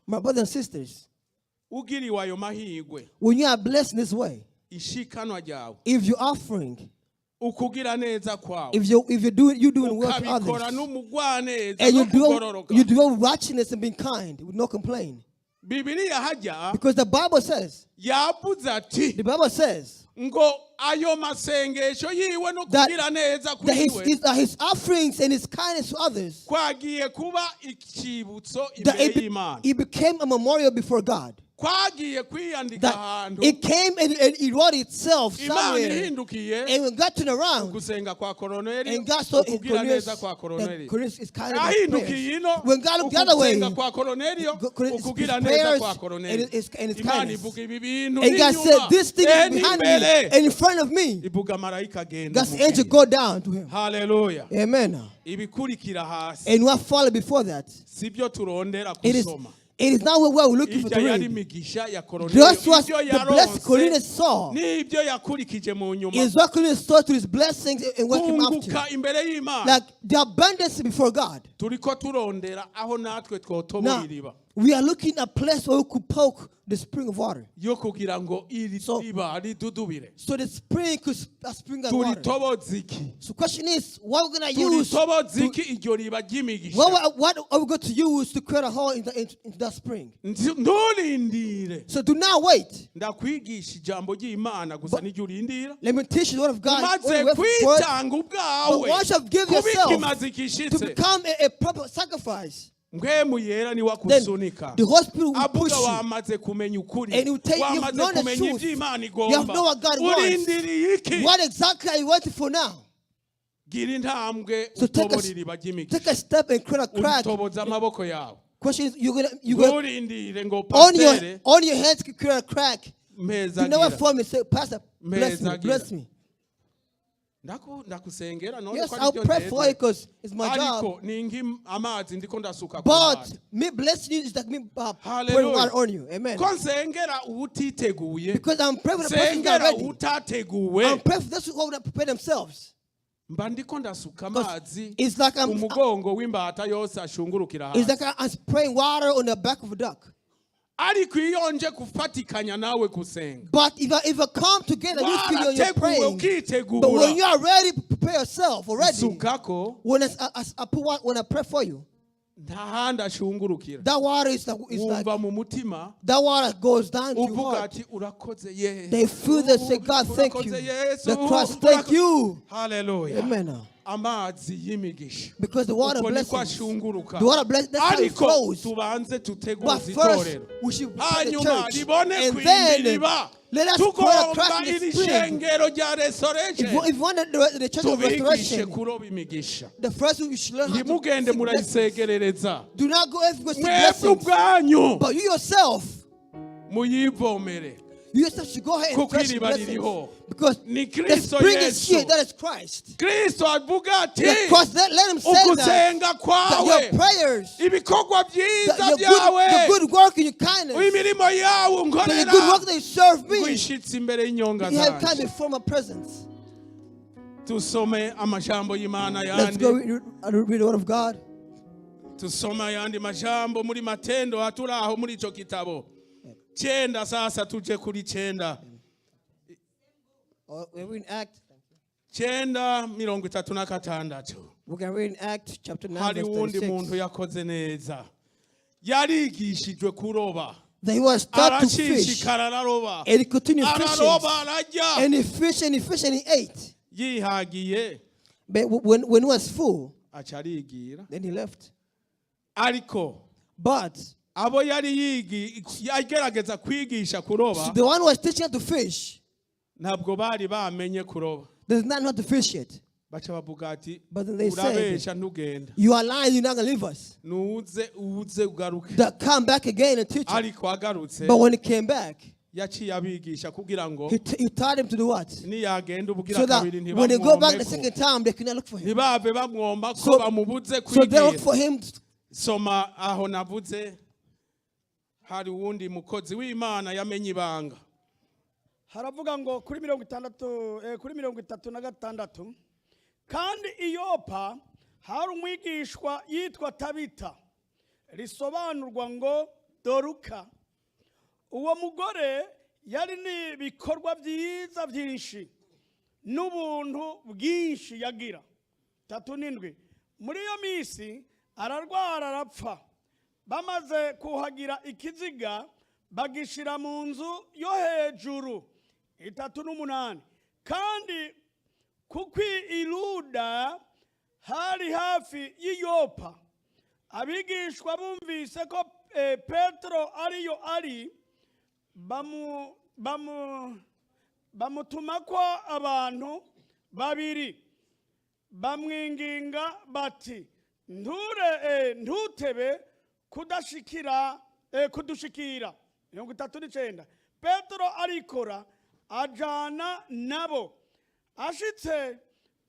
My brothers and sisters, ugiriwe ayo mahirwe, when you are blessed in this way, ishikanwa ryawe, if you're offering, ukugira neza kwawe, if you're doing you doing well to ukabikora others, n'umugwaneza and no you do kugororoka. you do righteousness and being kind with no complaint. Bibiliya hajya Because the Bible says, yavuze ati the Bible says ngo ayo masengesho yiwe no kugira neza that kwiwe his offerings and his kindness to others, kwagiye kuba ikibutso that imbere it, be- y'Imana, it became a memorial before God. Kwagiye kwiyandika That ahantu. it came and it wrote itself Imana somewhere. ihindukiye And when God turned around, ugusenga kwa Koroneli, and God saw in ukugira Cornelius, neza kwa that Koroneli, Cornelius is kind of ahindukiye ino, When God looked the other way, ukusenga kwa Koroneliyo, Cornelius- his ukugira neza prayers kwa Koroneliyo, and his Imana kindness. ivuga ibi bintu And God n'inyuma, said, "This thing is behind me n'imbere." and in front of me. Ivuga marayika agenda God's angel umubwire. go down to him. Haleluya. Amen. Ibikurikira hasi And what followed before that? sibyo turondera It is kusoma. It is not where we're looking for Ijya to yari read. imigisha ya Koroneliyo. Just what Ibyo the blessed yaronse Cornelius saw n'ibyo yakurikije mu nyuma. is what Cornelius saw to his blessings and what came after. Kunguka imbere y'Imana. Like the abundance before God. Turiko turondera aho natwe twotobora Now, iriba we are looking at a place where we could poke the spring of water. yo kugira ngo iri So- riba ridudubire. So the spring could spring of water. Turitoboza iki? So question is, what we're gonna use? Turitoboza iki iryo riba ry'imigisha? What are we going to use to create a hole into that spring? Nturindire. So do not wait. Ndakwigisha ijambo ry'Imana gusa niryo urindira. Let me teach you the word of God. Umaze Only wait for it kwitanga ubwawe But once you've given kuba yourself ikimazi to gishitse, become a proper sacrifice. Mpwemu Yera niwe Then akusunika. the Holy Spirit will Avuga push you. wamaze kumenya ukuri, And he will take you. You've wamaze known the kumenya truth. ibyo Imana You have igomba. known what God wants. Urindiriye iki? What exactly are you waiting for now? Gira intambwe So take utobora iriba ry'imigisha. a step and create a crack. Uritoboza amaboko yawe. Question is, you're gonna Nturindire ngo on your pastere on your hands can create a crack. Do not wait mpezagira. for me. Say, Pastor, bless me, Mpezagira. bless me. Ndakusengera none Yes, ko I'll aribyo pray for you ndeze. because it's my job. Ariko ni nki amazi ndiko ndasuka ku But bantu. me blessing you is like me putting Hallelujah. water on you. Amen. Ko nsengera utiteguye, Because I'm praying for the person that nsengera ready. utateguwe, I'm praying for those who have prepare themselves. mba ndiko ndasuka Because amazi it's like I'm umugongo w'imbata yose ashungurukira it's hasi. like I'm spraying water on the back of a duck. Ariko iyo nje gufatikanya nawe gusenga, But if I come together, you feel you're warateguwe praying. ukitegura, But when you are ready, prepare yourself already. sukako When I put when I pray for you, nta handi ashungurukira. that water is like, it's like Wumva mu mutima that water goes down to your uvuga heart. ati urakoze Yesu. They feel they say, God, thank you. Urakoze Yesu. The Christ, thank you. Hallelujah. Amen. Amazi y'imigisha Because the water uko niko blessings, ashunguruka. the water bless, that's how it Ariko flows. tubanze tuteguze But first, itorero, we should prepare the hanyuma church. ribone And kwimba then, iriba. let us create a Tugomba crack in iri the spring. shengero rya restoration If you want the church of tubigishe restoration, kuroba imigisha. the first we should learn how to Ntimugende seek blessings. murayisegerereza. Do not go everywhere seek Mwebwe blessings. ubwanyu But you yourself, muyivomere, you yourself should go ahead and kuko fetch iriba blessings. ririho. Because Ni the Kristo spring is Yesu. here, that is Christ. Kristo avuga ati The Christ, let him say that, ugusenga that kwawe, your prayers, ibikorwa that byiza your good, byawe, your good work and your kindness, imirimo yawe that your good unkorera, work that you serve me, ngwishitse imbere y'inyonga you have come zanje. before my presence. Tusome amajambo y'Imana Let's go yandi. read the word of God. Tusome ayandi majambo muri Matendo haturaho muri ico kitabo cyenda. Sasa tuje kuri cyenda. We're in Act. 9:36. We can read in Act chapter 9, Hari verse uwundi muntu 36. yakoze neza, yarigishijwe kuroba, That he was taught to fish, arashishikara araroba, and he continued fishing, araroba ararya, and he fished, and he fished, and he ate. Yihagiye But when he was full, aca arigira. then he left. Ariko But abo yari yigi agerageza kwigisha kuroba the one who was teaching how to fish ntabwo bari bamenye kuroba. does not know how to fish yet. Baca bavuga ati But then they said, urabesha ntugenda, You are lying, you're not going to leave us. nuze uze ugaruke. That come back again and teach us. Ariko agarutse But when he came back, yaciye abigisha kugira ngo he taught him to do what? niyagenda ubugira So that kabiri when they go back the ntibamwomeko, second time, they could not look for him. ntibave bamwomba ko bamubuze So they look kwigira. for him. Soma aho navuze hari uwundi mukozi w'Imana yamenye ibanga. Haravuga ngo kuri 60 kuri 36, kandi i Yopa hari umwigishwa yitwa Tabita, risobanurwa ngo Doruka. Uwo mugore yari n'ibikorwa byiza byinshi n'ubuntu bwinshi yagira. 37, muri iyo minsi ararwara arapfa. Bamaze kuhagira ikiziga bagishira mu nzu yo hejuru. 38, kandi kuko i Luda hari hafi y'i Yopa, abigishwa bumvise ko Petero ariyo ari, bamutuma ko abantu babiri, bamwinginga bati nture ntutebe kudashikira kudushikira. 39, Petero arikora ajana nabo. Ashitse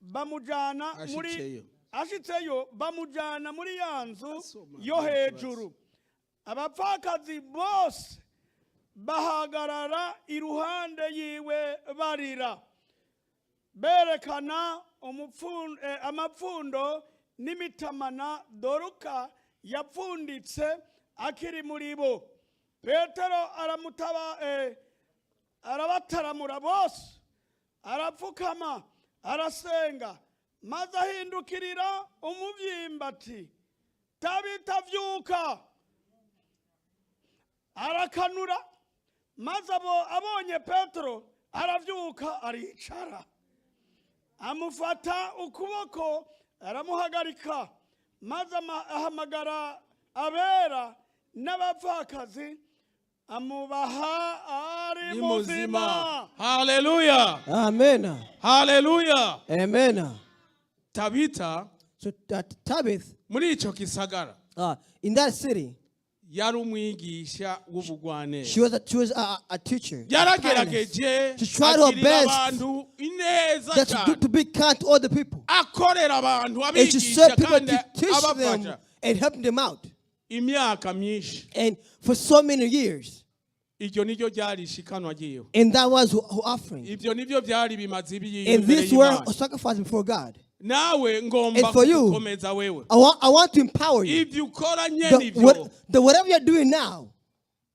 bamujana muri Ashitseyo. Ashitseyo bamujana muri ya nzu Asoma, yo nta kibazo. hejuru. Abapfakazi bose bahagarara iruhande yiwe barira, berekana amapfundo n'imitamana Doruka yapfunditse akiri muri bo. Petero aramutaba, arabataramura bose, arapfukama, arasenga, maze ahindukirira umubyimba ati: "Tabita, vyuka." Arakanura, maze abonye Petero aravyuka, aricara. Amufata ukuboko, aramuhagarika, maze ahamagara abera n'abapfakazi, amubaha ari Ni muzima. muzima. Haleluya. Amen. Haleluya. Amen. Tabita So that Tabith, muri ico gisagara in that city, yari umwigisha w'ubugwaneza. she was a teacher. Kindness. Yaragerageje She tried her agirira best abantu ineza That to, cyane, to be kind to other people. akorera abantu, And she abigisha served people kandi to teach them abafasha and help them out. Imyaka myinshi. And for so many years. Iryo niryo ryari ishikanwa ryiwe. And that was her offering. Ibyo nibyo byari bimaze ibiyiwe And imbere these were y'Imana. sacrificed before God. Nawe ngomba And for you, kugukomeza wewe. I want to empower you. Ibyo ukora nyene ibyo Whatever you're doing now,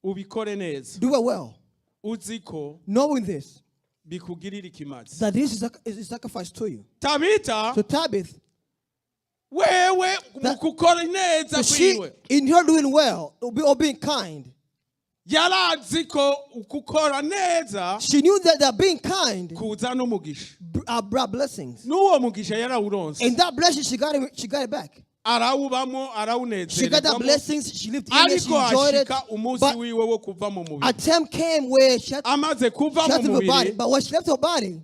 ubikore neza, do it well. Uzi ko Knowing this, bikugirira ikimazi. That this is a sacrifice to you. Tabita So Tabith, wewe mu gukora neza so she, kwiwe, in her doing well or being kind, yarazi ko gukora neza she knew that being kind kuzana umugisha. Brought blessings. N'uwo mugisha yarawuronse. And that blessing, she got it back. Arawubamo, She got that arawunezererwamo, blessings. She lived in it. She ariko enjoyed it. hashika umunsi But wiwe wo kuva mu mubiri. a time came where she had, Amaze kuva she had mu to leave her body. mubiri, But when she left her body,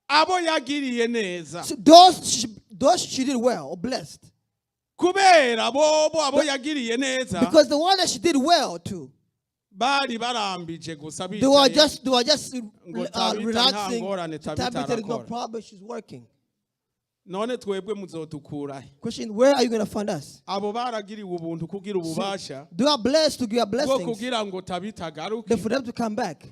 abo yagiriye neza, so those she did well or blessed, kubera bobo abo yagiriye neza because the one that she did well to, bari barambije gusa they were bicaye. just they were just Ngo Tabitha nta relaxing. ngorane, Tabitha Tabitha, there's no arakora. problem. She's working. None twebwe muzotukurahe? Question: Where are you going to find us? Abo baragiriwe ubuntu kugira ububasha They are blessed to give bwo blessings. kugira ngo Tabitha agaruke. Then for them to come back.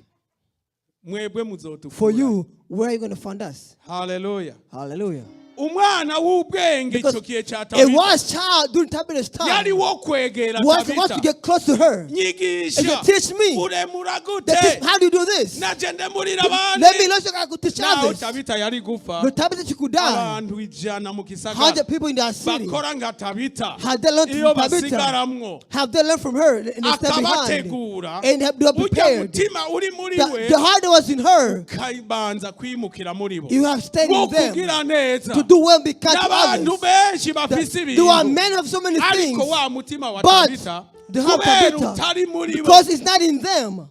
Mwebwe For muzotukura? you, where are you going to find us? Haleluya. Hallelujah. Umwana w'ubwenge Because icyo gihe cya a Tabitha wise child during Tabitha's time yari wo kwegera was the one to Tabitha. get close to her. Nyigisha. And to teach me. Uremura gute? That teach, how do you do this? Naje ndemurira abandi. Let me learn so I could teach Naho others. Tabitha yari gufa, No, Tabitha, she could die. abantu 100 mu gisagara 100 people in that city. bakora nka Tabitha, Had they learned iyo from Tabitha, basigaramwo, have they learned from her and they stay behind akabategura, and have they were ujya prepared. mutima uri muri we The heart that was in her, ukabanza kwimukira muri bo you have stayed wo in them kugira neza. To do well and be kind to N'abantu others. benshi bafise There are ibintu, men of so many things, ariko wa mutima wa but Tabitha, the heart of kubera Tabitha, utari muri bo, because it's not in them,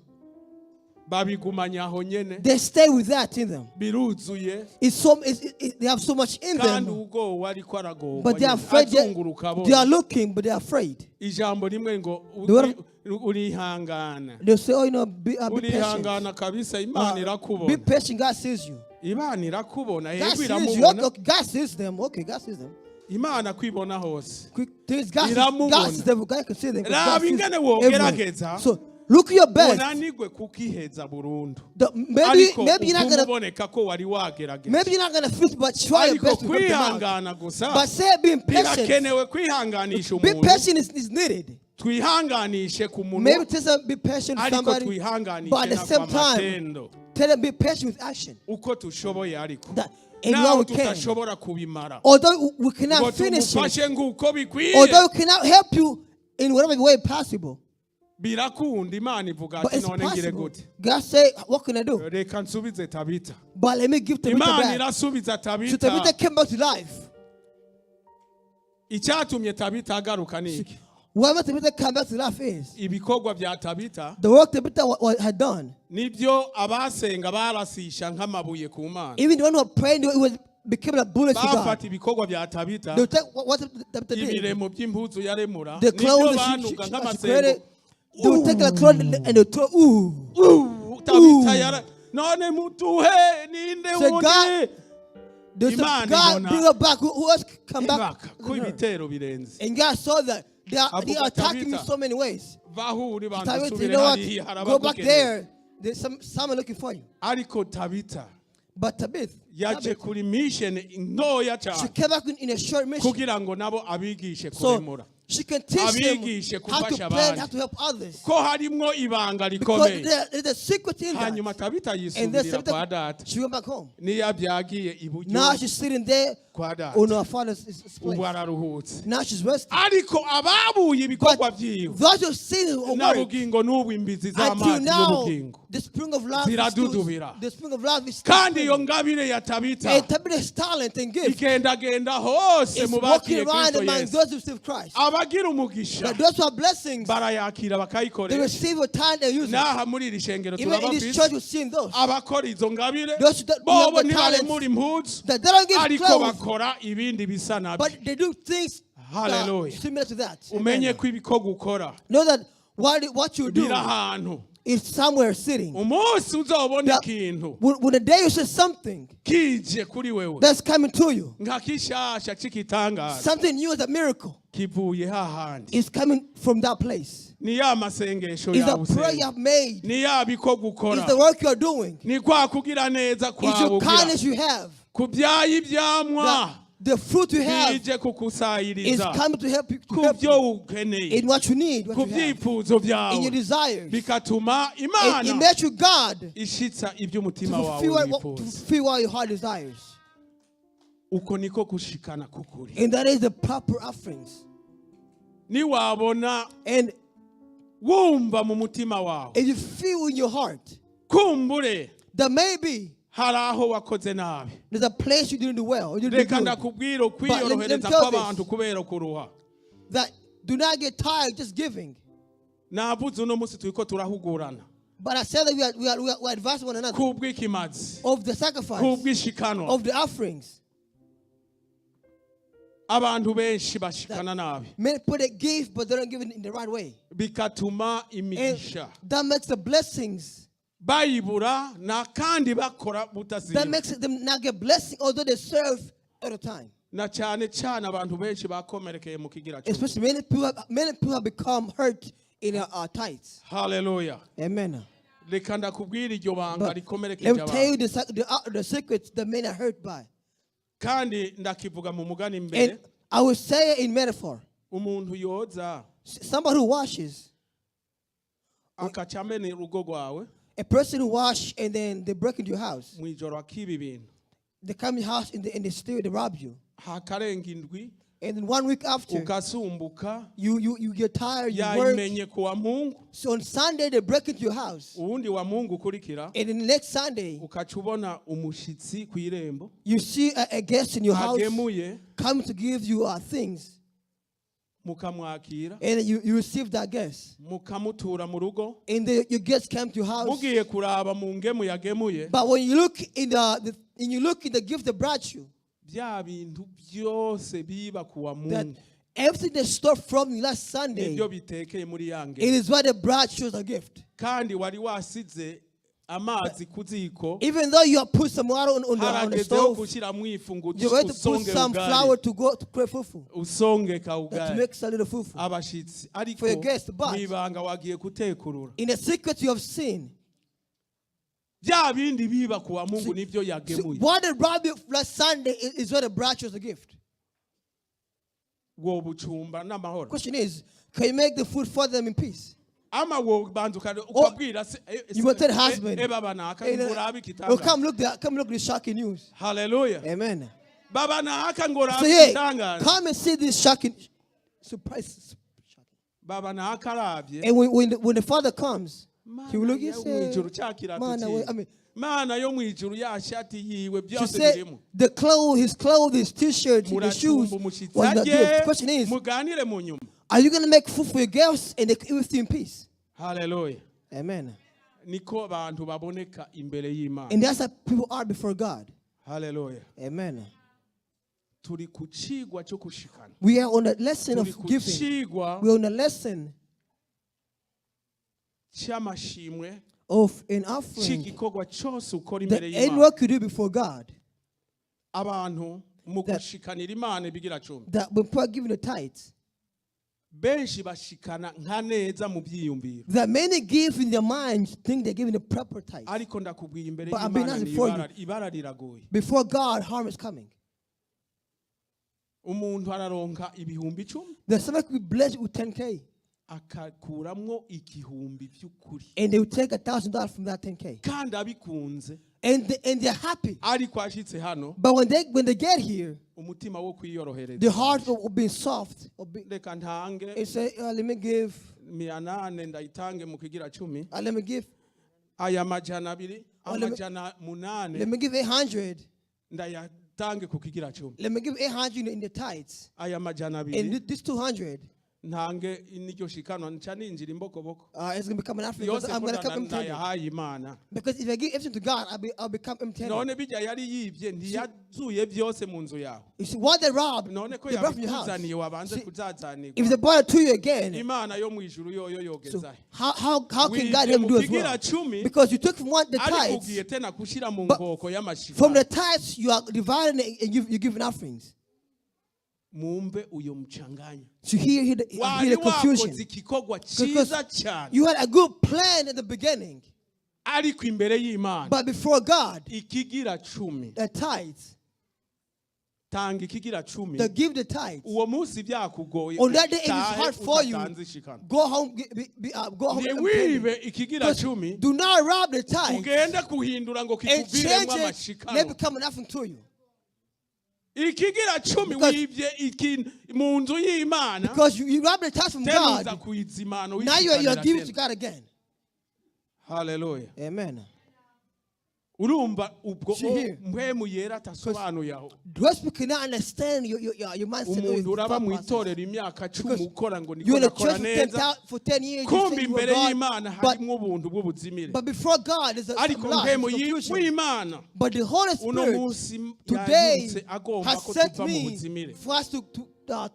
babigumanya aho nyene. They stay with that in them. Biruzuye. It's so it's, it, it- they have so much in Kandi them, ugowe ariko aragorwa but they are nyene, afraid. They, azunguruka they are abona. looking, but they are afraid. Ijambo rimwe ngo urihangana. They'll say, "Oh, be patient. Urihangana kabisa, Imana Be irakubona. patient. God sees you. Imana irakubona." God Yego, sees you. iramubona. Okay, God sees them. Okay, God sees them. Imana kwibona hose. Quick things. God sees, Iramubona. God sees them. God can see them. God Raba sees ingene everyone. wogerageza. So look your best. Unanigwe kukiheza burundu, Maybe ariko maybe you're not gonna uboneka ko wari wagerageje. maybe you're not gonna fit, but try your Ariko best to help them out. kwihangana gusa But say being patient. birakenewe, kwihanganisha Be umuntu. patient is needed. Twihanganishe ku muntu, Maybe tell them be patient with ariko somebody, twihanganishe but at the na same kwa time, matendo tell them be patient with action. uko tushoboye, ariko That and naho where we can. tutashobora kubimara Although we ngo cannot finish it, tumufashe nguko bikwiye, although we cannot help you in whatever way possible, birakunda. Imana ivuga but ati it's none ngire possible. gute? God say, "What can I do?" Reka nsubize Tabita. But let me give Tabitha Imana back. irasubiza So Tabita. Tabitha came back to life. Icyatumye Tabita agaruka ni iki? Whatever Tabitha came back to life is Ibikorwa bya Tabita the work Tabitha had done. Nibyo abasenga barasisha nk'amabuye ku Mana. Even the one who were praying, it was became a bullet to God. Bafata ibikorwa bya Tabita, They would take what Tabitha did. ibiremo by'impuzu yaremura, The nibyo clothes that banuga she nk'amasengo. created, they would take the clothes and they would throw, ooh. Ooh, Tabita yara none mutuhe ninde Say, wundi? God, They said, Imana "God, ibona bring her back. Who else come back ibaka ko than her?" ibitero birenze. And God saw that They Avuga are attacking me Tabitha, so many ways. vaho uri bantu Tabitha, you usubire know what? hariya hari Go back abagukeneye. there. There's someone looking for you. Ariko Tabita But Tabitha, yaje Tabitha, kuri mission ntoya she cyane came back in a short mission. kugira ngo nabo abigishe So kuremura she can teach them Abigishe how to gufasha plan, abandi. how to help others. Ko harimwo ibanga Because rikomeye. there's a secret in that. Hanyuma Tabita And then yisubirira kwa Tabitha, data. she went back home. Niyo abyagiye iburyo Now she's sitting there kwa data. on her father's Ubu place. araruhutse. Now she's resting. Ariko ababuye ibikorwa But byiwe those who seen her work, n'ubugingo n'ubu imbizi until z'amazi now, y'ubugingo the spring of life is still, ziradudubira. the spring of life is still Kandi iyo springing. ngabire ya Tabita And Tabitha's talent and gift igendagenda hose is mu walking bakiye around Kristo among Yesu. those who receive Christ. Abagira umugisha But those who are blessings, barayakira they bakayikoresha. receive a talent and use it. N'aha muri iri shengero Even in this turabafise church, we've seen those abakora izo ngabire. Those that Bobo have the talents ntibaremura impuzu that they don't give ariko clothes, bakora ibindi bisa nabyo. but they do things that are Hallelujah. similar to that. Umenye Amen. ko ibikorwa ukora Know that what you do biri ahantu. is somewhere sitting. Umunsi uzobona That ikintu when the day you say something kije kuri wewe that's coming to you, nka kishasha c'igitangaza something new is a miracle kivuye hahandi. is coming from that place. Ni ya masengesho It's yawe the prayer you usenga, have made. ni ya bikorwa ukora, It's the work you are doing. ni kwa kugira neza It's kwawe your ugira kindness you have. kubyaye ibyamwa The fruit you have bije is kukusayiriza coming to help you, to ku help byo you ukeneye, in what you need, what ku you have, byifuzo in byawe, your desires. bigatuma And it Imana makes you God to ishitsa iby'umutima wawe fulfill to wifuza. fulfill what your heart desires. Uko niko gushikana kukuri. And that is the proper offerings. Niwabona And wumva mu mutima wawe if you feel in your heart kumbure that maybe hari aho wakoze nabi, there's a place you didn't do well, you didn't do reka good, ndakubwira But let ukwiyorohereza me tell kw'abantu this. kubera kuruha. That do not get tired just giving. Navuze uno munsi turiko turahugurana But I said that we are advising one another kubw'ikimazi, of the sacrifice, kubw'ishikanwa. of the offerings. Abantu benshi bashikana nabi Many people they give, but they don't give it in the right way. bigatuma And imigisha that makes the blessings, bayibura na kandi bakora that butazima. makes them not get blessing, although they serve all the time. Na cyane cyane abantu benshi bakomerekeye mu kigira cumi. Especially many people have become hurt in our tithes. Haleluya. Amen. Reka ndakubwira iryo banga But rikomerekeje let me tell abantu. you the secrets that many are hurt by. Kandi ndakivuga mu mugani imbere. And I will say it in metaphor. Umuntu yoza Somebody who washes, akaca amena urugo rwawe a person who wash and then they break into your house. mu ijoro akiba ibintu, They come in your house and they steal, they rob you. hakarenga indwi And then 1 week after, ugasumbuka you get tired, you work. yayimenye ku wa Mungu. So on Sunday, they break into your house. Uwundi wa Mungu ukurikira And then the next Sunday, ukaca ubona umushitsi ku irembo you see a guest in your house agemuye coming to give you things. Mukamwakira And you receive that guest. Mukamutura mu rugo. And then your guest came to your house. Mugiye kuraba mu ngemu yagemuye But when you look in and you look in the gift they brought you, bya bintu byose biba ku wa that Mungu everything they stole from you last Sunday, nibyo bitekeye muri ya it ngemu. is why they brought you as a gift. Kandi wari wasize amazi ku ziko Even though you have put some water on the haragezeho stove, gushyiramo ifu ngo you're going to put usonge some ubugari flour to go to create fufu, usonge that to kawugari make a little fufu. Abashitsi ariko For your guest, but- mwibanga wagiye kutekurura In the secret you have seen, bya bindi biba ku wa Mungu nibyo see, yagemuye. what they brought you last Sunday is what they brought you as a gift. Wobucumba n'amahoro? Question is, can you make the food for them in peace? Ama wobanza ukabwira se You will tell the husband. Baba naka Hey, ngo urabe oh, igitangaza. come look at the shocking news. Haleluya. Amen. Baba naka ngo urabe So hey, igitangaza. come and see this shocking surprise. Shocking. Baba naka arabye And when the father comes, he will look Mana and yo mu ijuru say, cya kirato "Mana, cyiwe. I mean, Mana yo mu ijuru ya shati yiwe she byose said birimo. the clothes, his clothes, his t-shirt, the shoes Muracumba umushyitsi was the arye gift. Question is, muganire mu nyuma. are you gonna make food for your girls and they can eat with you in peace? Haleluya. Amen. Niko abantu baboneka imbere y'Imana. And that's how people are before God. Haleluya. Amen. Turi ku cigwa cyo gushikana. We are on the lesson Turi of ku giving. cigwa We are on the lesson cy'amashimwe of an offering. cy'igikorwa cyose ukora The imbere any y'Imana. work you do before God. Abantu mu That- gushikanira Imana ibigira cumi That when people are giving the tithes, Benshi bashikana nka neza mu byiyumviro. That many give in their minds think they're giving the proper tithe. Ariko ndakubwiye imbere But I'm being y'Imana honest ni before you. ibara ibara riragoye. Before God, harm is coming. Umuntu araronka 10,000, There's somebody could be blessed with 10K akakuramwo 1,000 by'ukuri, and they will take $1,000 from that 10K. Kandi abikunze. And they're happy. Ariko ashitse hano, But when they get here, umutima wo kwiyorohereza, the heart of being soft, of be, reka ntange they say, let me give, 800 ndayitange mu kigira cumi, let me give, aya 200, Oh, 800, let me give 800. Ndayatange ku kigira cumi, Let me give 800 in the tithes. Aya majana And abiri this 200, ntange n'iryo shikanwa nca ninjira imbokoboko it's going to become an offering because yose I'm ko going to come empty. ndayahaye Imana. Because if I give everything to God, I'll become empty. None bijya yari yibye ntiyazuye byose mu nzu yawe? You see, what they robbed, None ko they brought from your house. yabikuzaniye wabanze See, kuzazanirwa? if they brought it to you again, Imana yo mu ijuru yoyo so yogeza he? how can God Wibye help mu you do as kigira well? cumi, Because you took from one the ariko tithes. ugiye tena gushyira mu But nkoko from y'amashikanwa. the tithes, you are dividing and you're giving offerings. Mumve uyo mucanganya. So hear Wari the confusion. wakoze igikorwa Because cyiza cyane, you had a good plan at the beginning, ariko imbere y'Imana, but before God, ikigira cumi, the tithes, tanga ikigira cumi. to give the tithes. Uwo munsi byakugoye, On that day, it is utahe hard for you. utatanze ishikano. Go home, go home Ntiwibe empty-handed. ikigira Because cumi, do not rob the tithes ugende kuhindura ngo and kikuviremo change it. Let amashikano. become an offering to you. Ikigira cumi wibye mu nzu y'Imana, Because you rob the tithes from tena uza God. kuyizimana Now you are wishikanira giving to tena. God again. Haleluya. Amen. Urumva ubwo See here. mpwemu yera atasobanuye aho. Those people cannot understand your mindset or Umuntu your uraba thought mu process. itorero imyaka 10, Because ukora ngo niko you're in the nakora church for 10, neza, for 10 years. You kumbe say you were imbere God, y'Imana but, harimo ubuntu bw'ubuzimire. but before God, there's a Ariko some lies, mpwemu confusion. w'Imana But the Holy uno Spirit munsi today yanyutse agomba has ko sent tuva mu me buzimire. for us to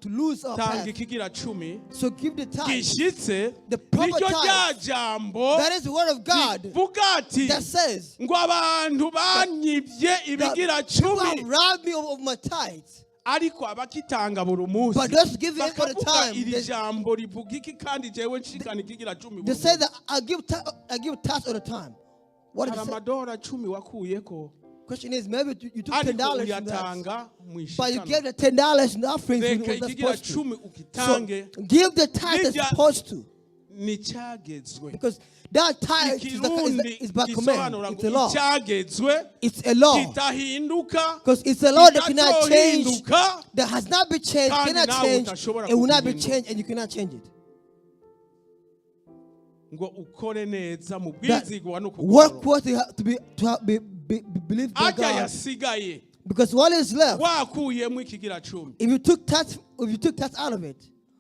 lose our Tanga path. ikigira cumi So give the tithe. gishyitse, The proper niryo tithe. rya jambo That is the word of God rivuga ati that says ngo abantu banyibye that ibigira people have cumi, robbed me of my tithes. Ariko abakitanga buri munsi But those giving it all the bakavuga time, iri jambo rivuga iki kandi jewe nshikana ikigira cumi they buri say munsi? that I give tithes all the time. What Hari is the amadora 10 wakuyeko, question is, maybe you took ten ariko dollars from that, uyatanga mu but you ishikanwa. gave the $10 in the offerings when Reka it was not ikigira supposed to. cumi So ugitange. give the tithe that's Nijya- supposed to, Nicyagezwe. because that tithe Ikirundi is by command. gisobanura It's ngo a law. icyagezwe It's a law. kitahinduka, Because it's a law that cannot change, kitazohinduka, that has not been changed, kandi cannot nawe change, utashobora it will not be kugihindura. changed, and you cannot change it. Ngo ukore neza mu That bwizigwa no work kugororoka. was to have to be to have, be believed by Ajya God. yasigaye, Because what is left, wakuyemo ikigira cumi, if you took tithes out of it,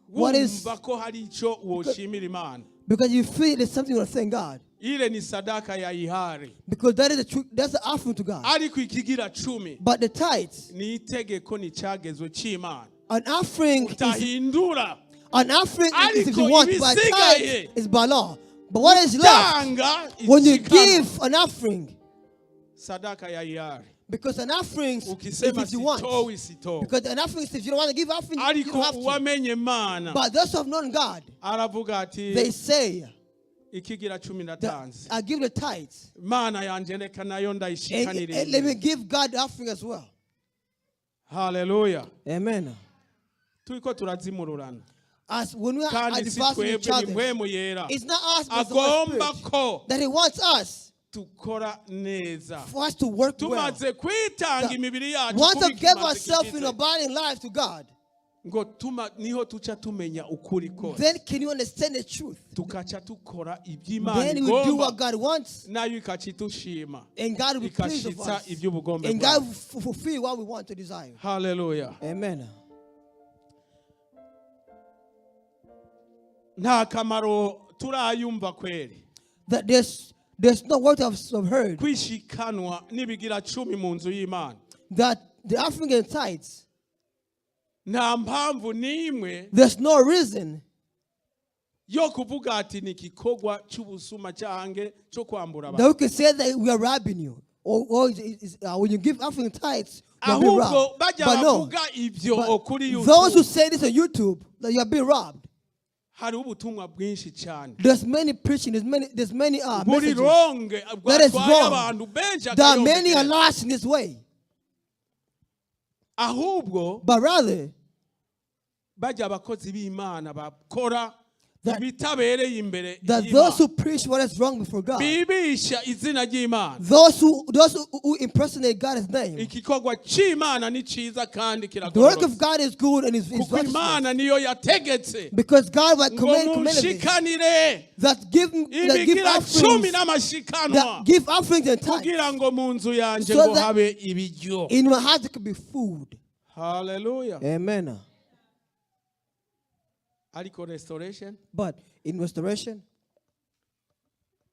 what is wumva ko hari icyo woshimira Imana. Because you feel there's something you want to thank God. Ile ni sadaka ya ihari. Because that is the truth, that's the offering to God. Ariko ikigira cumi But the tithes, ni itegeko, ni icyagezwe cy'Imana an offering is utahindura. an offering is if you Ariko want, but ibisigaye, tithe is by law. But what is left tanga when you ishikanwa. give an offering? Sadaka ya ihari. Because an offering is Ukisema if you want. sitowi, sitowi. Because an offering is if you don't want to give offering, you Ariko don't have to. uwamenye Imana But those who have known God, aravuga ati they say ikigira cumi that ndatanze, I give the tithes. Imana yanjye reka nayo And let me ndayishikanire. give God the offering as well. Haleluya. Amen. Turiko turazimururana, As when we are kandi si advancing each twebwe, ni other, mpwemu yera it's not us, but it's the Holy agomba Spirit ko that He wants us tukora neza. for us to work well. Tumaze kwitanga imibiri yacu Once kuba we gave ikimazi ourselves in gikize, our body and life to God, ngo tuma niho tuca tumenya ukuri kose, then can you understand the truth? Tukaca tukora iby'Imana Then we do igomba, what God wants, nayo ikaca itushima, and God will be pleased of ikashitsa us. iby'ubugombe And God bwayo. will fulfill what we want to desire. Haleluya. Amen. Nta kamaro turayumva kweri That there's no word I've heard kwishikanwa n'ibigira cumi mu nzu y'Imana. That the offering and tithes, Nta mpamvu n'imwe there's no reason yo kuvuga ati ni igikorwa cy'ubusuma cyange cyo kwambura that abantu. we can say that we are robbing you. Or when you give offering and tithes, you are being Ahubwo robbed. bajya But no, bavuga ibyo but kuri those who YouTube, say this on YouTube, that you are being robbed. Hariho ubutumwa bwinshi cyane There's many preaching. There's many buri messages wrong that is bwatwaye wrong. abantu benshi That many are akayongera. lost in this way. Ahubwo But rather, bajya abakozi b'Imana bakora ibitabereye imbere that y'Imana. Those who preach what is wrong before God, Bibisha izina ry'Imana. those who impersonate God's name, Igikorwa cy'Imana ni cyiza kandi the work of kiragororotse God is good and is kuko righteousness. Imana niyo yategetse Because God will ngo commanded this, mushikanire that give ibigira cumi offerings, n'amashikanwa that give offerings and tithes. Kugira ngo mu nzu yanjye So ngo that habe ibiryo. in my house there could be food. Haleluya. Amen. Ariko Restoration, But in Restoration,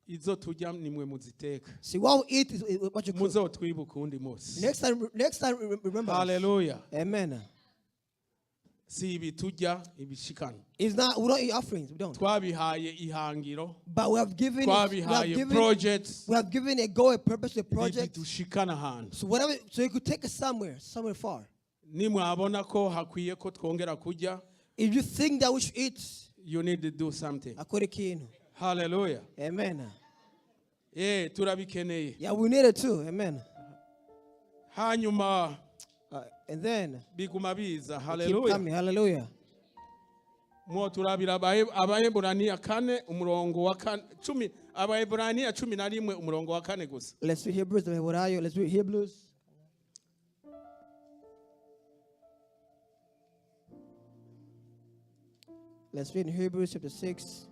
izo turya nimwe muziteka. See, what we eat is what you cook. Muzotwibuka undi munsi. Next time, remember us. Haleluya. Amen. Si ibi turya ibishikano. It's not, we don't eat offerings. We don't. Twabihaye ihangiro. But we have Twabihaye given, projects we have given a goal, a purpose, a project. dushikana ahantu. So you could take us somewhere, somewhere far. Nimwabona ko hakwiye ko twongera kurya, If you think that we should eat, you need to do something. Akore ikintu. Haleluya. Amen. Eh, turabikeneye. Yeah, we need it too. Amen. Hanyuma And then biguma biza. keep Haleluya. coming. Hallelujah. Mwo turabira Abaheburaniya 4 umurongo wa kane 10, Abaheburaniya 11 umurongo wa 4 gusa. Let's read Hebrews. Let's read Hebrews. Let's read in Hebrews chapter 6.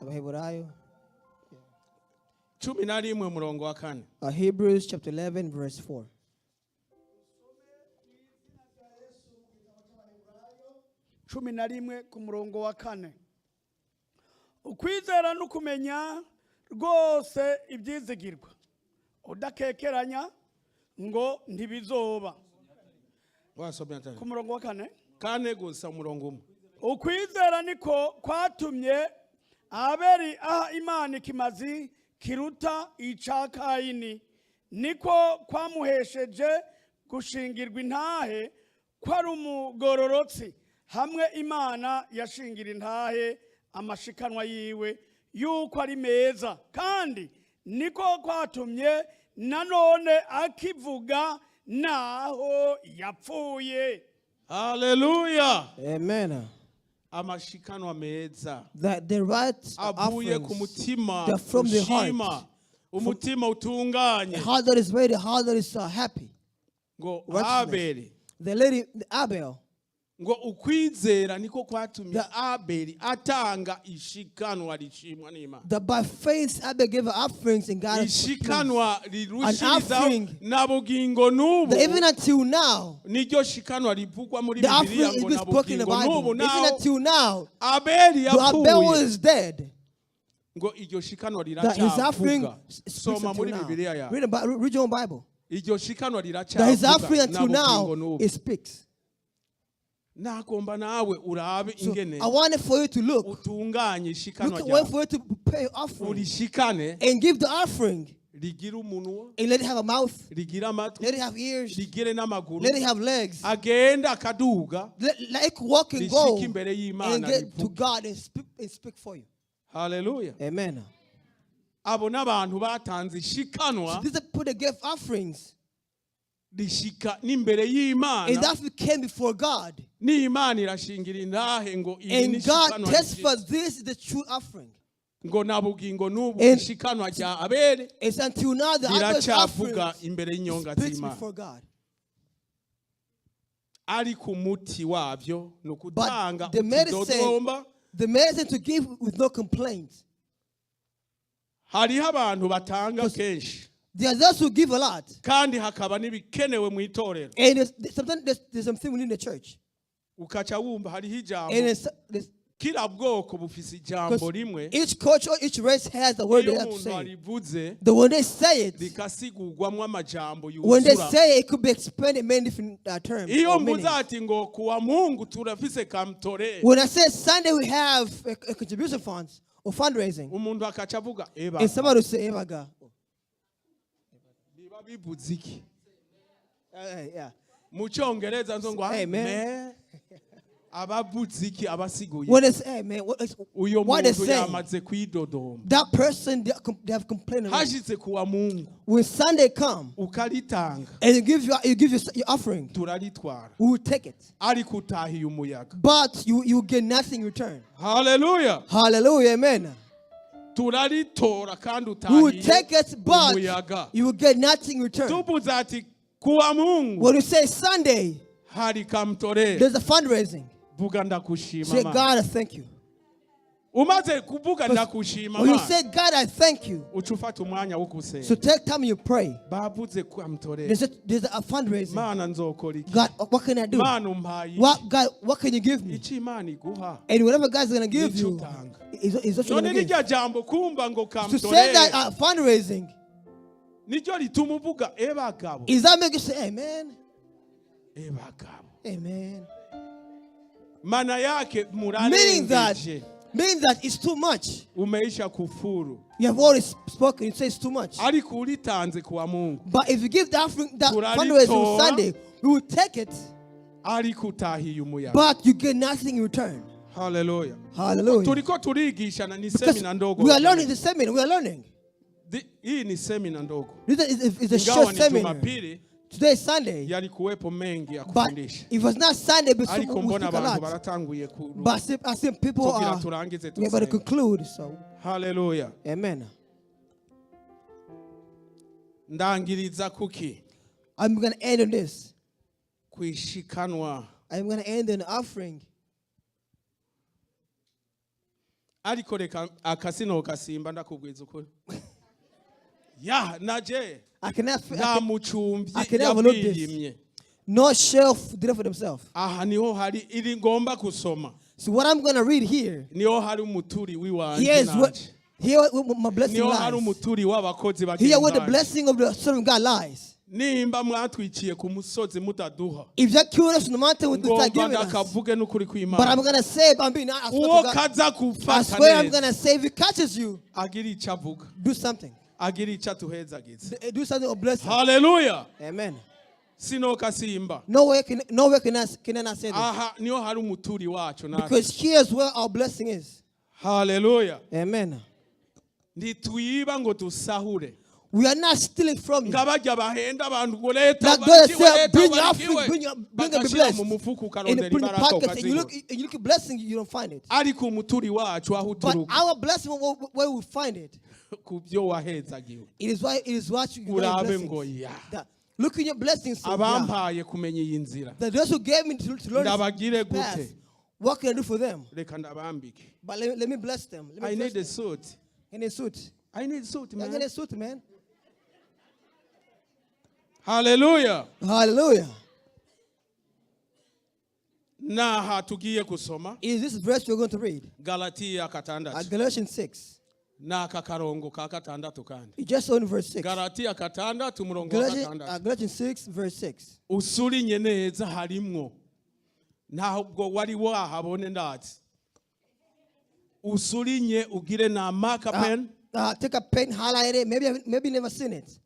Abaheburayo. 11 umurongo wa 4. Hebrews chapter 11, verse 4. 11 ku murongo wa 4. Ukwizera no kumenya rwose ibyizigirwa udakekeranya ngo ntibizoba. Wasomye atari Ku murongo wa 4. 4 gusa, umurongo umwe. Ukwizera niko kwatumye Abeli aha Imana ikimazi kiruta ica Kayini, niko kwamuhesheje gushingirwa intahe ko ari umugororotsi, hamwe Imana yashingira intahe amashikanwa yiwe yuko ari meza, kandi niko kwatumye nanone akivuga naho yapfuye. Haleluya. Amen. Amashikanwa meza That the right avuye ku offerings, mutima they're from the heart. ushima, umutima utunganye. A heart that is ready, a heart that is happy. Ngo Righteousness. Abeli, The lady, the Abel, ngo ukwizera niko kwatumye Abeli atanga ishikanwa rishimwa n'Imana. That by faith Abel gave offerings and God is pleased. Ishikanwa rirushirizaho Offering. na bugingo n'ubu That even until now, niryo shikanwa rivugwa muri the Bibiliya offering is ngo being na spoken in the bugingo n'ubu Bible. Even naho until now, Abeli the Abel yapfuye is dead. ngo iryo shikanwa That his offering riracyavuga. speaks Soma until muri now. Bibiliya yawe. Read your own Bible. Iryo shikanwa That his offering riracyavuga na until bugingo now, n'ubu. it speaks. Nagomba nawe urabe So ingene I wanted for you to look. utunganye ishikanwa Look at way ryawe. for you to prepare your offering Urishikane and give the offering rigira umunwa, and let it have a mouth, rigira amatwi, let it have ears, rigire n'amaguru, let it have legs. agenda akaduga, Let it walk and go rishike imbere y'Imana and get to rivuge. God and speak for you. Haleluya. Amen. Abo n'abantu batanze ishikanwa So these are people that gave offerings. rishika n'imbere And y'Imana, that came before God. n'Imana irashingira intahe ngo iri ni And God ishikanwa testifies rishitse. this is the true offering. Ngo na bugingo n'ubu ishikanwa rya Abeli It's until now the Abel's riracyavuga offering imbere y'inyonga speaks z'Imana. before God. Ariko umuti wabyo ni ukutanga But the medicine, utidodomba. the medicine to give with no complaints. Hariho abantu batanga kenshi There are those who give a lot. kandi hakaba n'ibikenewe mu itorero. And sometimes there's something we need in the church. Ukaca wumva hariho ijambo, And there's, kila bwoko bufise ijambo 'cause rimwe. each culture, each race has a word Iyo they have to umuntu say. arivuze, The when they say it, rikasigurwamwo amajambo when they yuzura. say it, it could be explained in many different terms Iyo or mvuze meanings. ati ngo kuwa Mungu turafise kamtore, When I say Sunday we have a contribution funds or fundraising, umuntu akaca avuga eba, and somebody will say, "Ebaga." Biba bivuze iki? Yeah. Mu cyongereza nzo ngo Amen. amen. Abavuze iki abasiguye When it's, hey man, what, uyo what they muntu saying? yamaze kwidodomba. That person, they have complained already. Hashize kuwa Mungu When Sunday come ukaritanga and you give your offering, turaritwara we will take it. Ariko utahiye umuyaga. But you get nothing in return. Haleluya. Hallelujah, amen. Turaritora kandi We will utahiye take it, but umuyaga. you will get nothing in return. Tuvuze ati kuwa Mungu When you say Sunday, hari kamtorera there's a fundraising. Vuga ndakushima Say, Mana. God, I thank you. Umaze kuvuga ndakushima When you Mana say, God, I thank you, uca ufata umwanya wo gusenga. so take time you pray. Bavuze kamtorera There's a fundraising. Mana nzokora iki God, what can I do? Mana umpaye iki? What God, what can you give me? Icyo Imana iguha And whatever God's gonna give nicyo you utanga. is what you're None gonna give. rirya jambo kumva ngo To say that kamtorera fundraising niryo rituma uvuga ebagabo is that make you say, hey man, ebagabo hey man. Mana yake Meaning that murarengeje meaning that it's too much. Umeisha kufuru. You have already spoken, you say it's too much. Ariko uritanze kuwa Mungu But if you give the offering, that Turaritora. fundraising on Sunday, we will take it, ariko utahiye umuyaga. But you get nothing in return. Haleluya. Hallelujah. Turiko turigishana ni Because semina ndogo. we are learning the seminar. We are learning. Hii ni semina ndogo. This is a Ingawa short ni seminar. Jumapili Today is Sunday, yalikuwepo mengi ya but kufundisha if it's not Sunday, but ariko we mbona speak a abantu lot. baratanguye But I see people tugira are. turangize We are about to tusenge. conclude. So, Haleluya. amen. Ndangiriza kuki I'm gonna end on this. kwishikanwa I'm gonna end on the offering. Ariko reka akasino kasimba ndakubwiza ukuri ya naje I cannot. I nta can, mucumbyi I cannot overlook this. yabwiyimye No shelf did it for themselves. Aha niho hari iri ngomba kusoma So what I'm gonna read here, niho hari umuturi w'iwanje here is what nanje here where my blessing niho hari lies. umuturi w'abakozi Here where the bagenzi blessing of the Son of God lies. Nimba mwatwiciye ku musozi mutaduha If you killed us on the mountain with ngomba without giving us, ndakavuge n'ukuri but kw'Imana I'm gonna say, I'm being honest. I swear uwo to God, kaza I gufata swear I'm neza gonna say, if it catches you, agira icyo avuga do something. Agira icyo atuhezagiza. Do something or bless us. Haleluya. Amen. Sinokasimba Nowhere can I not say this. Aha niho hari umuturi wacu natwe. Because here's where our blessing is. Haleluya. Amen. Ntitwiba ngo dusahure We are not stealing from you. Ngabarya bahenda abantu ngo leta Like God ubarikiwe, said, leta bring your ubarikiwe. offering, bring and be Bagashira blessed. mu mufuko And ukarondera you put in the ibaraka pockets, and you look, ukazibura and you look at blessing, you don't find it. Ariko umuturi wacu aho But uturuka our blessing, where we find it, ku byo wahezagiwe it is what you get your urabe ngo blessings. ya Look in your blessings. So, yeah. Abampaye kumenya iyi nzira That those who gave me to learn Ndabagire this path, gute? What can I do for them? Reka ndabambike. But let me bless them. Let me I bless need a them. suit. I need a suit. I need suit, I man. need a suit, man. Haleluya. Hallelujah. Naha tugiye kusoma Is this verse we're going to read? Galatiya katandatu Galatians 6. N'aka karongo ka gatandatu kandi It's just on verse 6. Galatiya katandatu umurongo wa gatandatu Galatians 6, verse 6. Usurinye neza harimwo ntabwo wari wahabone ndazi usurinye ugire na marker pen Take a pen, highlight it. Maybe you never seen it.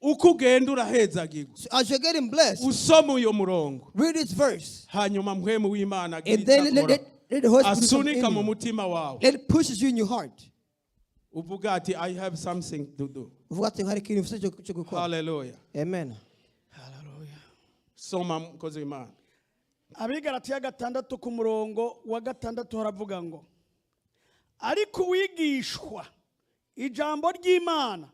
Uko ugenda urahezagirwa So as you're getting blessed, usoma uyo murongo read this verse. Hanyuma mpwemu w'Imana agira And icyo then akora let the Holy Spirit do something asunika in mu you. mutima wawe Let it pushes you in your heart. Uvuga ati I have something to do. Uvuga ati, hari ikintu mfise cyo gukora. Haleluya. Amen. Soma mukozi w'Imana. Abigaratiya gatandatu ku murongo wa gatandatu haravuga ngo ariko uwigishwa ijambo ry'Imana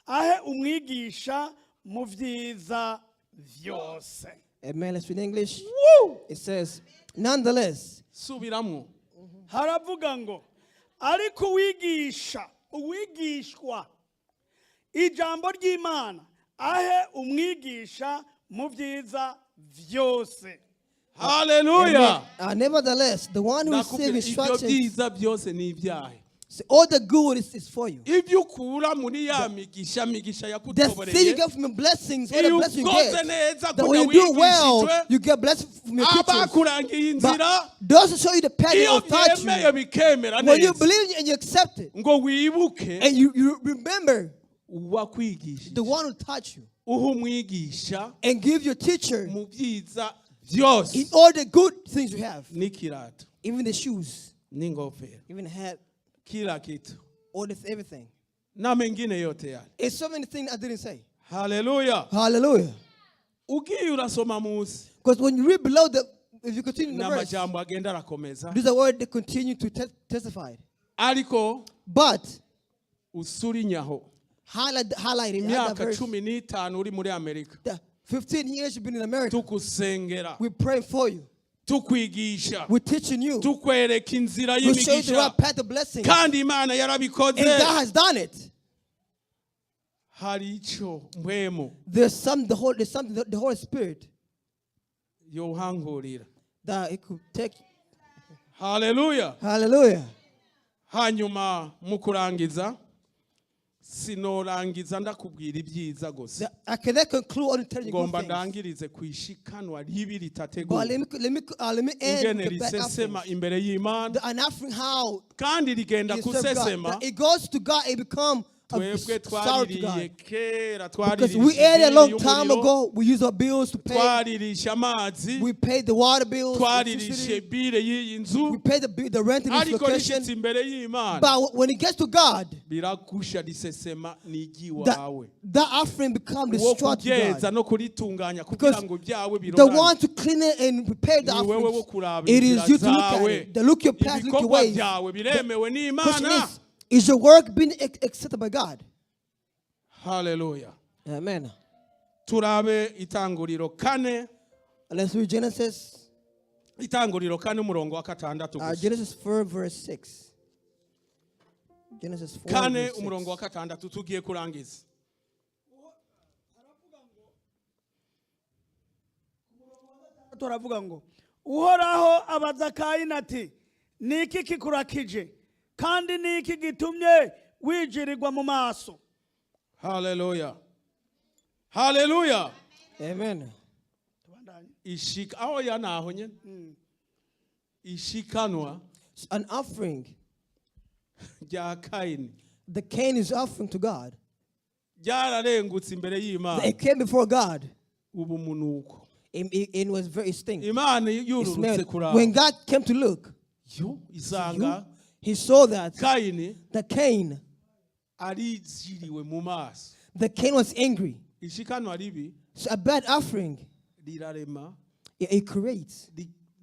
ahe umwigisha mu byiza byose. Amen. Let's read in English. Woo! It says, nonetheless, Subiramwo. Haravuga ngo ariko uwigisha uwigishwa ijambo ry'Imana ahe umwigisha mu byiza byose. Haleluya. Nevertheless, the one who Nakubwira, receives ibyo instructions, byiza byose ni ibyahe so all the good is for you. Ibyo ukura muri ya migisha migisha The thing yakutoboreye you get from your blessings, all the Iyo blessings you ukoze get, neza that kujya when you do well, wigishijwe, you get blessed from your teachers. abakurangiye inzira But those who show you the path iyo or taught byemeye you, bikemera when you neza believe and you accept it, ngo wibuke and you remember uwakwigishije the one who taught you, uha umwigisha and give your teacher mu byiza Byose. In all the good things you have, N'ikirato, even the shoes, n'ingofero, even the hat, kila kitu all this, everything. Na mengine yote yale. It's so many things I didn't say. Haleluya. Hallelujah. Ugiye urasoma munsi, Because when you read below the, if you continue in the verse, n'amajambo agenda arakomeza, these are words that continue to testify. Ariko But usurinyaho highlight it. Highlight that imyaka verse. 15 uri muri Amerika, The 15 years you've been in America, tukusengera, we're praying for you. Tukwigisha, We're teaching you. Tukwereka inzira We show you the y'imigisha, right path of blessing. And kandi Imana yarabikoze. God has done it. Hari icyo mpwemu There's something the Holy Spirit yohangurira. That it could take. Haleluya. Hallelujah. Hanyuma mu kurangiza, sinorangiza ndakubwira ibyiza gusa. I cannot conclude only telling you good Ngomba things. ndangirize ku ishikanwa ribi But ritateguwe, let me end ingene with the bad risesema offerings. imbere y'Imana, An offering, how kandi rigenda you serve God. kusesema. That it goes to God, it become a Twebwe sorrow to twaririye God. kera, Because we twaririsha ate a ibiri long time y'umuriro, ago, we use our bills to pay. twaririsha amazi, We paid the water bills, twaririsha electricity. bire y'iyi nzu, We paid the rent in this ariko location. rishyitse imbere y'Imana, But when it gets to God, biragusha, risesema n'iry'iwawe. that offering becomes Wo destroyed to kuryeza God. no kuritunganya kugira Because ngo ibyawe the birorane, one to clean it and prepare the ni wewe wo offerings, kuraba it inzira is you to look at zawe. it. To look your path, look your Ibikorwa ways. byawe biremewe Question n'Imana? is your work being accepted by God? Haleluya. Amen. Turabe Itanguriro 4. Let's read Genesis, Itanguriro 4, umurongo wa 6 gusa. Genesis 4, verse 6. Genesis 4, 4, verse 6. umurongo wa 6, tugiye kurangiza. Turavuga ngo Uhoraho abaza Kayini ati ni iki kikurakije kandi ni iki gitumye wijirirwa mu maso? Haleluya, haleluya. Amen. Tubandanye. Ishika aho ya naho nyene ishikanwa An offering, rya Kayini the Cain is offering to God. Ryararengutse imbere y'Imana. It came before God. Ubu munuko. It was very stink. Imana It yururutse smelled. kuraba, When God came to look, yo isanga he saw that Kayini the Cain, arijiriwe mu maso. The Cain was angry. Ishikanwa ribi So a bad offering, rirarema, it creates.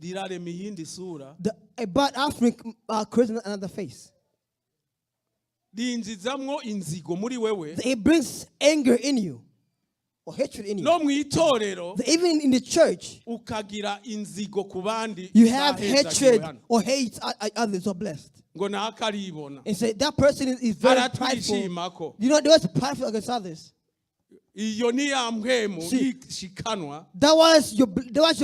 Rirarema iyindi sura. A bad offering creates another face. Rinjizamwo inzigo muri wewe. It brings anger in you or hatred in you. No mu itorero, Even in the church, ukagira inzigo ku bandi you have bahezagiwe hatred hano. or hate others who are blessed. Ngo nakaribona, And say that person is very prideful. aratwishimako. You know, they was prideful against others. Iyo ni ya mpwemu See. y'ishikanwa. That was your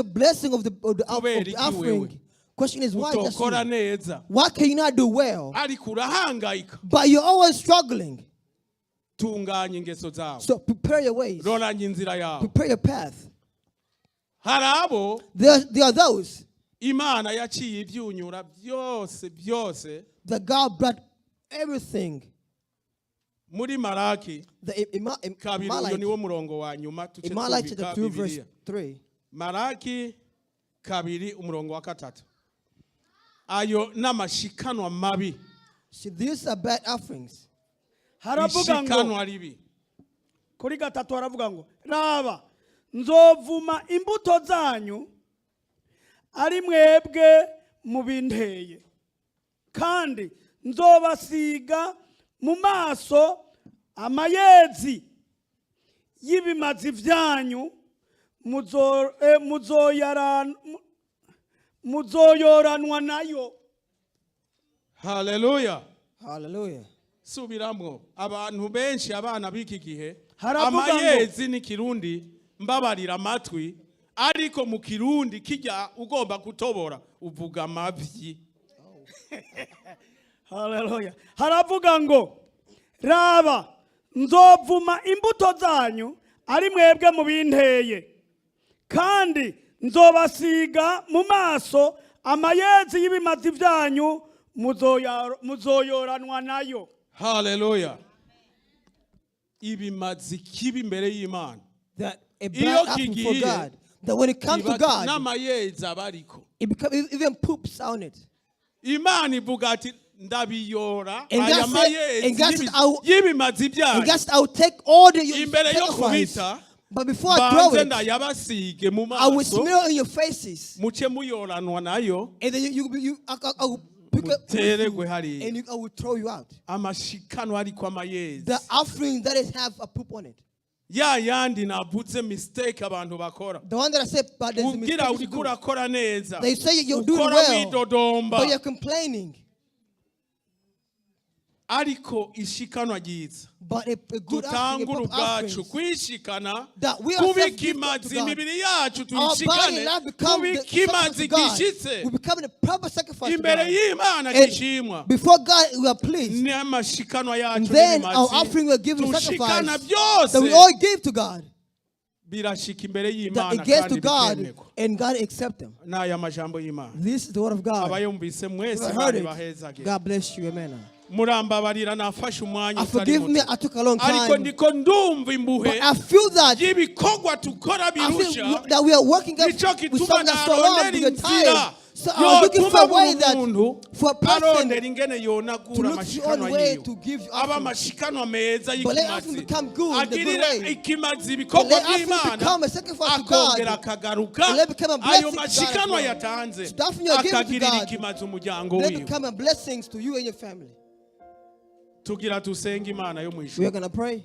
blessing of Kubera the iki offering. wewe? Question is, why just Utokora you? neza, Why can you not do well? Ariko urahangayika. But you're always struggling. Tunganya ingeso zawe, So prepare your ways. roranya inzira yawe. Prepare your path. Hari abo There are those Imana yaciye ibyunyura byose byose. That God brought everything. Muri Maraki The 2, uyo niwo murongo wa nyuma tuce In Malachi tubika chapter 2, verse Bibiliya. 3. Maraki 2, umurongo wa 3, ayo n'amashikanwa mabi. See, these are bad offerings. Haravuga ngo Ishikanwa ribi. Kuri 3 haravuga ngo raba nzovuma imbuto zanyu ari mwebwe mubinteye kandi nzobasiga mu maso amayezi y'ibimazi byanyu muzoyoranwa nayo. Haleluya. Hallelujah. Subiramwo, abantu benshi abana b'iki gihe, Haravuga ngo- amayezi ni Kirundi, mbabarira amatwi, ariko mu Kirundi kijya ugomba kutobora uvuga amavyi. Haleluya. Haravuga ngo raba nzovuma imbuto zanyu ari mwebwe mubinteye kandi nzobasiga mu maso amayezi y'ibimazi byanyu muzoyoranwa nayo. Haleluya. Ibimazi kibi imbere y'Imana. That a Iyo bad offering for kigiye, God. That when it comes to God, N'amayezi aba ariko. it become, even poops on it. Imana ivuga ati ndabiyora And aya God said- and mayezi God said, I will- y'ibimazi And byanyu God said, I will take all the your Imbere yo sacrifice. kubita, But before I throw banze it, ndayabasige mu I will maso smear in your faces. muce muyoranwa nayo And then you I will pick up with you, Muteregwe hariya. and I will throw you out. Amashikanwa ariko amayezi The offering that is have a poop on it. Ya yandi navuze mistake abantu bakora The one that I said, but there's a ugira mistake you uriko do. urakora neza They say you're doing ukora well, widodomba but you're complaining. Ariko ishikanwa ryiza But a good offering, a tutangura proper ubwacu offerings, kwishikana that we kuba ourselves give to ikimazi God. imibiri yacu Our body tuyishikane now become kuba the sacrifice ikimazi to God. gishitse We become the proper sacrifice to imbere God. y'Imana And gishimwa before God, we are pleased. N'amashikanwa yacu And then our n'ibimazi offering we are given tushikana sacrifice byose that we all give to God. Birashika imbere That y'Imana it gets kandi to God bikemerwa and God accept them. N'aya majambo y'Imana This is the word of God. Abayumvise mwese You Imana heard it. ibahezage God bless you. Amen. Murambabarira nafashe umwanya I utari forgive me, muto I took a long ariko time. ndiko ndumva imbuhe But I feel that y'ibikorwa tukora I feel birusha that we are working up Nico with gituma something that's so long narondera because inzira tired. So I was looking for yotuma a way buri that muntu for a person arondera ingene to yonagura look your own amashikanwa way yiwe to give you aba offering. amashikanwa meza But let offering y'ikimazi become good in the good agirira way. ikimazi ibikorwa Let offering by'Imana become a sacrifice to akongera God. akagaruka And let become a blessing ayo to God as mashikanwa well. yatanze So the offering you are giving to akagirira God, ikimazi umuryango Let wiwe become a blessings to you and your family. Tugira dusenge Imana yo mu We ijuru are gonna pray.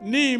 Ni